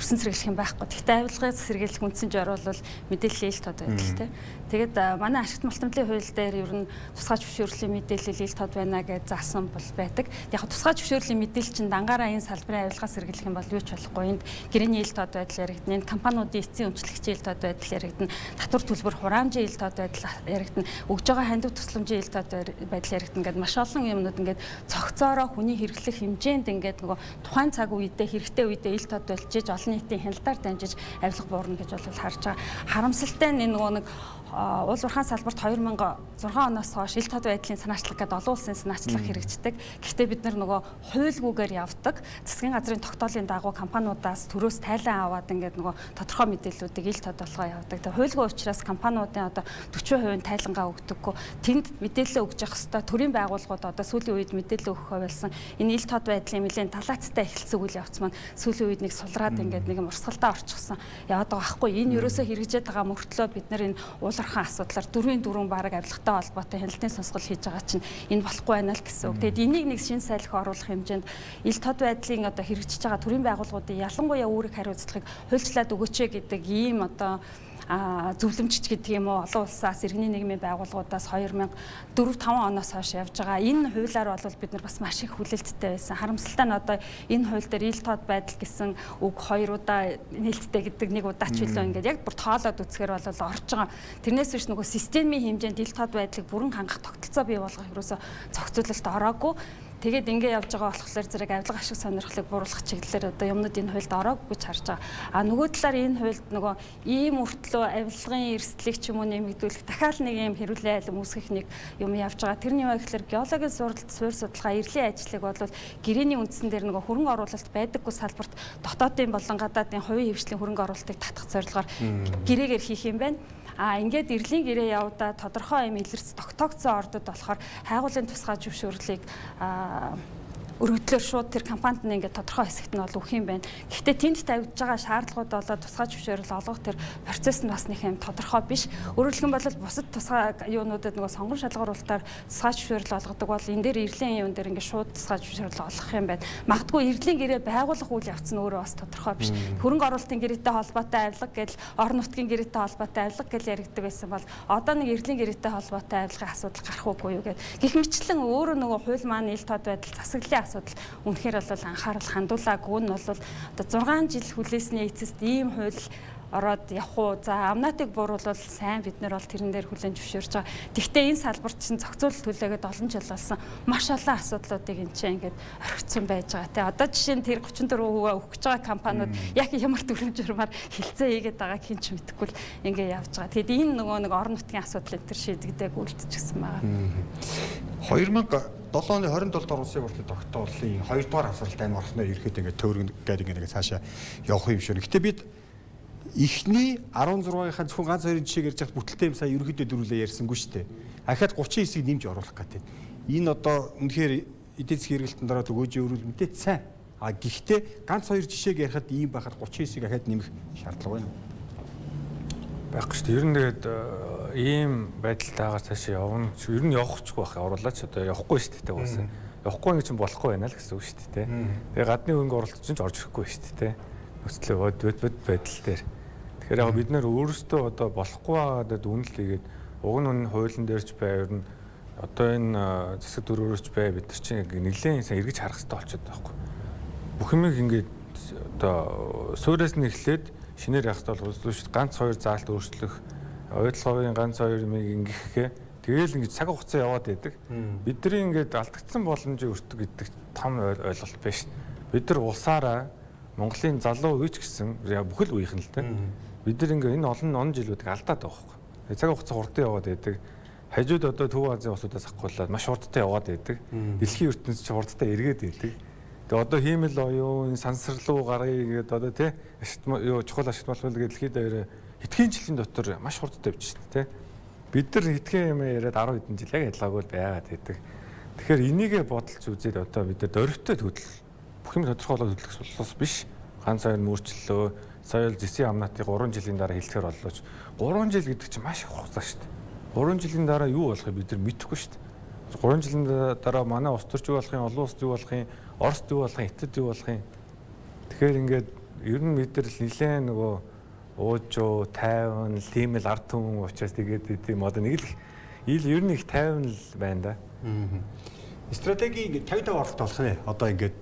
өрсөн сэргийлэх юм байхгүй. Гэхдээ авилгыг сэргийлэх үндсэн жорол бол мэдээллийн ил тод байдал тий. Тэгээд манай ашигт малтамлын хууль дээр ер нь тусгай зөвшөөрлийн мэдээлэл ил тод байна гэж заасан бол байдаг. Яг тусгай зөвшөөрлийн мэдээлэл чинь дангаараа энэ салбарын авилгаас сэргийлэх юм бол юу ч болохгүй. Энд гэрээний ил тод байдал яригдана. Энд компаниудын эцсийн өмчлөгчийн ил тод байдал яригдана. Татвар төлбөр хураамжийн ил тод байдал яригдана. Өгж байгаа хандив тусламжийн ил тод байдал яригдана гэдээ маш олон юмнууд ингээд цогцоороо хүний хэрэглэх хэмжээнд ингээд нөгөө тухайн цаг үедээ хэрэгтэй үедээ ил тод болжиж олон нийтийн хяналтаар дамжиж авилга буурна гэж бол харж байгаа. Харамсалтай нь нөгөө нэг уул уурхайн салбарт 2006 оноос хойш ил тод байдлын санаачлаг гэдэг олон улсын санаачлаг хэрэгждэг. Гэхдээ бид нар нөгөө хуйлгүйгээр явдаг. Засгийн газрын тогтоолын дагуу компаниудаас төрөөс тайлан аваад ингээд нөгөө тодорхой мэдээллүүдийг ил тод болгоо явдаг. Тэгээ хуйлгүй учраас компаниудын одоо 40% нь тайлангаа өгдөггүй. Тэнд мэдээлэл өгж явах хэвээр төрийн байгууллагууд одоо сүүлийн үед мэдээлэл өгөхөө болсон. Энэ ил тод байдлын нэлээд талаацтай эхэлсэн үйл явц маань сүүлийн үед нэг сулраад ингээд нэг юм урсгалдаа орчихсон. Яваад байгаа байхгүй. Энэ ерөөсөө хэрэгжээд байгаа мөртлөө бид нар энэ уул уурхайн асуудлаар 4-4 бараг авилгатай холбоотой хяналтын сонсгол хийж байгаа чинь энэ болохгүй байна л гэсэн үг. Тэгээд энийг нэг шин сайлх оруулах хэмжээнд ил тод байдлын одоо хэрэгжиж байгаа төрийн байгууллагуудын ялангуяа үүрэг хариуцлагыг хуульчлаад өгөөч гэдэг ийм одоо зөвлөмжч гэдэг юм уу олон улсаас иргэний нийгмийн байгууллагуудаас 2004 5 оноос хойш явж байгаа. Энэ хуулиар бол бид нар бас маш их хүлээлттэй байсан. Харамсалтай нь одоо энэ хууль дээр ил тод байдал гэсэн үг хоёр удаа нээлттэй гэдэг нэг удаа ч үлээ ингээд яг бүр тоолоод үзэхээр бол орж байгаа. Тэрнээс биш нөгөө системийн хэмжээнд ил тод байдлыг бүрэн хангах тогтолцоо бий болгох ерөөсө зохицуулалт ороогүй. Тэгээд ингэ явж байгаа болохоор зэрэг авилга ашиг сонирхлыг бууруулах чиглэлээр одоо юмнууд энэ хуульд ороогүй гэж харж байгаа. А нөгөө талаар энэ хуульд нөгөө ийм мөртлөө авилгын эрсдлийг ч юм уу нэмэгдүүлэх дахиад нэг юм хэрүүлээ айлм үүсгэх нэг юм явж байгаа. Тэрний юу гэхээр геологийн суралт, суурь судалгаа, эрлийн ажлыг бол гэрээний үндсэн дээр нөгөө хөрөнгө оруулалт байдаггүй салбарт дотоодын болон гадаадын хувийн хэвшлийн хөрөнгө оруулалтыг татах зорилгоор гэрээгээр хийх юм байна. А ингээд эрлийн гэрээ явдаа тодорхой юм илэрч тогтоогдсон ордод болохоор хайгуулын тусгай зөвшөөрлийг өргөдлөөр шууд тэр компанид нь ингээд тодорхой хэсэгт нь бол өгөх юм байна. Гэхдээ тэнд тавигдж байгаа шаардлагууд болоо тусгай зөвшөөрөл олгох тэр процесс нь бас нэг юм тодорхой биш. Өөрөөр хэлбэл бол бусад тусгай юунуудад нөгөө сонгон шалгаруулалтаар тусгай зөвшөөрөл олгодог бол энэ дээр эрлийн юун дээр ингээд шууд тусгай зөвшөөрөл олгох юм байна. Магадгүй эрлийн гэрээ байгуулах үйл явц нь өөрөө бас тодорхой биш. Хөрөнгө оруулалтын гэрээтэй холбоотой авилга гэл орон нутгийн гэрээтэй холбоотой авилга гэл яригддаг байсан бол одоо нэг эрлийн гэрээтэй холбоотой авилгын асуудал гарах уугүй юу гэд. Гэх мэтлэн өөрөө нөгөө хууль маань ил тод байдал засаглалын асуудал үнэхээр бол анхаарал хандуулаагүй нь бол одоо 6 жил хүлээсний эцэст ийм хууль ороод явах уу? За амнатыг бууруулвал сайн, бид нар бол тэрэн дээр хүлээн зөвшөөрч байгаа. Тэгвэл энэ салбарт чинь зохицуулалт хүлээгээд олон жил болсон маш олон асуудлуудыг энэ чинь ингээд орхицсан байж байгаа. Тэ одоо жишээ нь тэр 34% өгөх гэж байгаа компаниуд яг ямар дүрм журмаар хилцээ хийгээд байгааг хэн ч мэдэхгүй л ингээд явж байгаа. Тэгэд энэ нөгөө нэг орон нутгийн асуудал энэ төр шийдэгдээгүй үлдчихсэн байгаа. 2007 оны 27 дугаар улсын хурлын тогтоолын 2 дугаар хавсралт аймаг орхноо ерөөхдөө ингээд төөргөн гэдэг ингээд цаашаа явах юм шиг. Гэтэ бид эхний 16-ийнхаа зөвхөн ганц хоёрын жишээг ярьж байхад бүтэлтэй юм сая ерөөхдөө дөрвөлээ ярьсангүй шүү дээ. Ахаад 39-ийг нэмж оруулах гэдэг. Энэ одоо үнэхээр эдийн засгийн хэрэглэлтэн дараа төгөөж өрүүл мэдээ сайн. А гэхдээ ганц хоёр жишээг ярихад ийм байхад 39-ийг ахаад нэмэх шаардлага байна уу? Байхгүй шүү дээ. Ер нь тэгээд ийм байдалтайгаар цаашаа явна. Ер нь явахчгүй байх. Оруулаач одоо явахгүй шүү дээ угаасаа. Явахгүй нэг чинь болохгүй байна л гэсэн үг шүү дээ. Тэгээ гадны хөрөнгө оруулалт чинь ч орж ирэхгүй шүү дээ. Нөхцөлөө бод байдал дээр. Тэгэхээр яг бид нэр өөрсдөө одоо болохгүй байгаад үнэл хийгээд уг нь үнэн хуулийн дээр ч бай, ер нь одоо энэ засаг дүрөөрч бай, бид нар чинь нэлээд сайн эргэж харах хэрэгтэй болчиход байгаа байхгүй. Бүх юмыг ингээд одоо суураас нь эхлээд шинээр явах хэрэгтэй болов шүү дээ. Ганц хоёр заалт өөрчлөх, оюутлогын ганц хоёр юмыг ингэхээ тэгэл ингэж цаг хугацаа яваад байдаг. Бидний ингээд алдагдсан боломжийг өртөг гэдэг том ойлголт байна шүү дээ. Бид нар улсаараа Монголын залуу үеч гэсэн бүхэл үеийнх нь л дээ. Бид нар ингээ энэ олон он жилүүдийг алдаад байгаа байхгүй. Цаг хугацаа хурдан яваад байдаг. Хажууд одоо Төв Азийн улсуудаас авахгүйла маш хурдтай яваад байдаг. Дэлхийн ертөнц чи хурдтай эргээд байдаг. Тэгээ одоо хиймэл оюун, сансарлуу гаргая гэдэг одоо тий юу чухал ашигт болвол гэдэг дэлхийд даяар хэдхэн жилийн дотор маш хурдтай явж шээ тий. Бид нар хэдхэн юм яриад 10 хэдэн жил яг ялгаагүй байгаад байдаг. Тэгэхээр энийгээ бодолж үзээд одоо бид нар дөрвтэй хөдөл бүх юм тодорхойлоод хөдлөх улс биш. Ганц хоёр мөрчлөө. Сая л зэсийн амнатыг 3 жилийн дараа хэлцгээр боллооч. 3 жил гэдэг чинь маш их хугацаа шүү дээ. 3 жилийн дараа юу болохыг бид нар мэдэхгүй шүү дээ. 3 жилийн дараа манай улс төрч юу болох юм, олон улс юу болох юм, Оросд юу болох юм, Хятад юу болох юм. Тэгэхээр ингээд ер нь бид нар нэлээд нөгөө уужуу, тайван, тийм л ард түмэн учраас тэгээд тийм одоо нэг л ил ер нь их тайван л байна да. Стратеги ингээд 55 оролт болох нэ. Одоо ингээд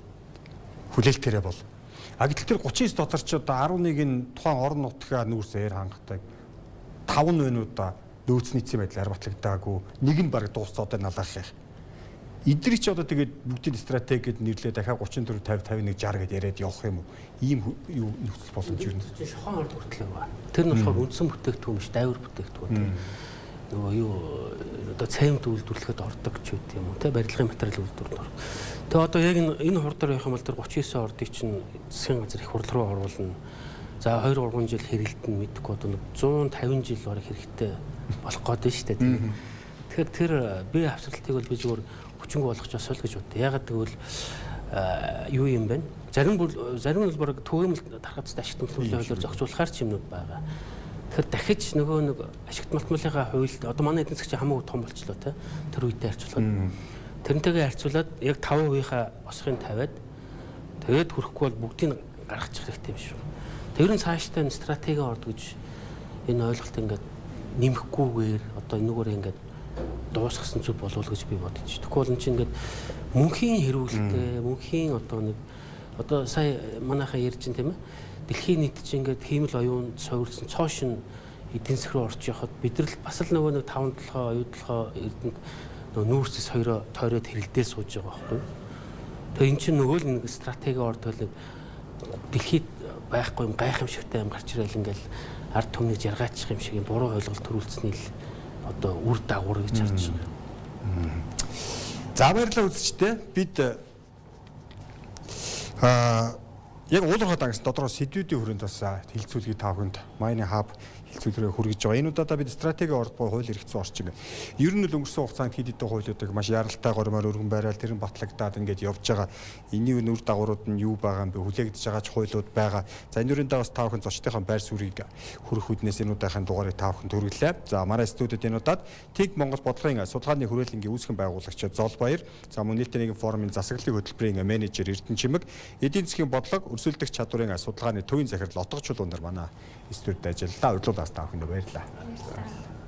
хүлээлтээрээ бол. А гэтэл тэр 39 дотор ч одоо 11 нь тухайн орон нутгаа нүүрсээр хангатай. 5 нь байна уу да нөөц нийцсэн байдлаар батлагдаагүй. Нэг нь баг дууссан одоо налаах юм. Эдгээр чи одоо тэгээд бүгдийн стратегид нэрлээ дахиад 34 50 51 60 гэдээ яриад явах юм уу? Ийм юу нөхцөл боломж юу? Шохон орд хүртэл байгаа. Тэр нь болохоор үндсэн бүтээгдэхүүн биш, дайвар бүтээгдэхүүн. Нөгөө юу одоо цемент үйлдвэрлэхэд ордог ч үт юм уу те барилгын материал үйлдвэрлэхэд ордог. Тэгээ одоо яг энэ хурдаар явах юм бол тэр 39 ордыг чинь засгийн газар их хурл руу оруулна. За 2 3 жил хэрэлдэн мэдхгүй одоо нэг 150 жил бараг хэрэгтэй болох гээд байна шүү дээ. Тэгэхээр тэр бие хавсралтыг бол би зүгээр хүчингү болгох ёстой л гэж боддог. Ягаад гэвэл юу юм бэ? Зарим нь бол бараг түгээмэл тархацтай ашигт малтмалын хуулиар зохицуулахаар ч юмнууд байгаа. Тэгэхээр дахиж нөгөө нэг ашигт малтмалынхаа хуульд одоо манай эдийн засгийн хамаагүй том болчлоо те. Тэр үедээ харьцуулахад. Тэрнтэйгээ харьцуулаад яг 5%-ийнхаа босхыг тавиад тэгээд хүрэхгүй бол бүгдийг гаргачих хэрэгтэй юм шүү. Тэр нь цаашдаа энэ стратеги орд гэж энэ ойлголт ингээд нэмэхгүйгээр одоо энүүгээр ингээд дуусгасан зүг болов гэж би бодож. Тэгэхгүй бол эн чинь ингээд мөнхийн хэрүүлэлтэй, мөнхийн одоо нэг одоо сая манайхаа ярьж чинь тийм ээ. Дэлхийн нийт чинь ингээд хиймэл оюун суурилсан цоо шин эдийн засаг руу орж явахад бид нар л бас л нөгөө нэг 5 толгой, оюу толгой эрдэнэт нөгөө нүүрсэс хоёроо тойроод хэрэлдээ сууж байгаа байхгүй юу? Тэгээ эн чинь нөгөө л нэг стратеги орд нэг дэлхийд байхгүй юм гайхамшигтай юм гарч ирэл ингээл ард түмнийг жаргаачих юм шиг юм буруу ойлголт төрүүлсэний л одоо үр дагавар гэж харж байгаа. За, баярлалаа, үзэгчдээ. Бид яг уулуурхай дангасан доторх сэдвүүдийн хүрээнд бас хэлэлцүүлгийг та бүхэнд Mining Hub хэлэлцүүлгээр хүргэж байгаа. Энэ удаадаа бид стратегийн орд буюу хууль эрх зүйн орчин. Ер нь л өнгөрсөн хугацаанд хэд хэдэн хуулиудыг маш яралтай гормоор өргөн байрал тэр нь батлагдаад ингээд явж байгаа. Энийн үр дагаврууд нь юу байгаа юм бэ? Хүлээгдэж байгаа ч хуулиуд байгаа. За, энэ үрийн дагаас та бүхэн зочдынхаа байр суурийг хүргэх үүднээс энэ удаагийн дугаарыг та бүхэнд хүргэлээ. За, манай студид энэ удаад Think Монгол бодлогын судалгааны хүрээлэнгийн үүсгэн байгуулагч Золбаяр, за, мөн нийтийн нийгэм форумын засаглалын хөтөлбөрийн менежер Эрдэнэ Чимэг, эдийн засгийн бодлого өрсөлдөх чадварын судалгааны төвийн захирал Отгочул өндөр манай студид ажиллалаа. Урилуулаас та бүхэнд баярлалаа. Баярлалаа.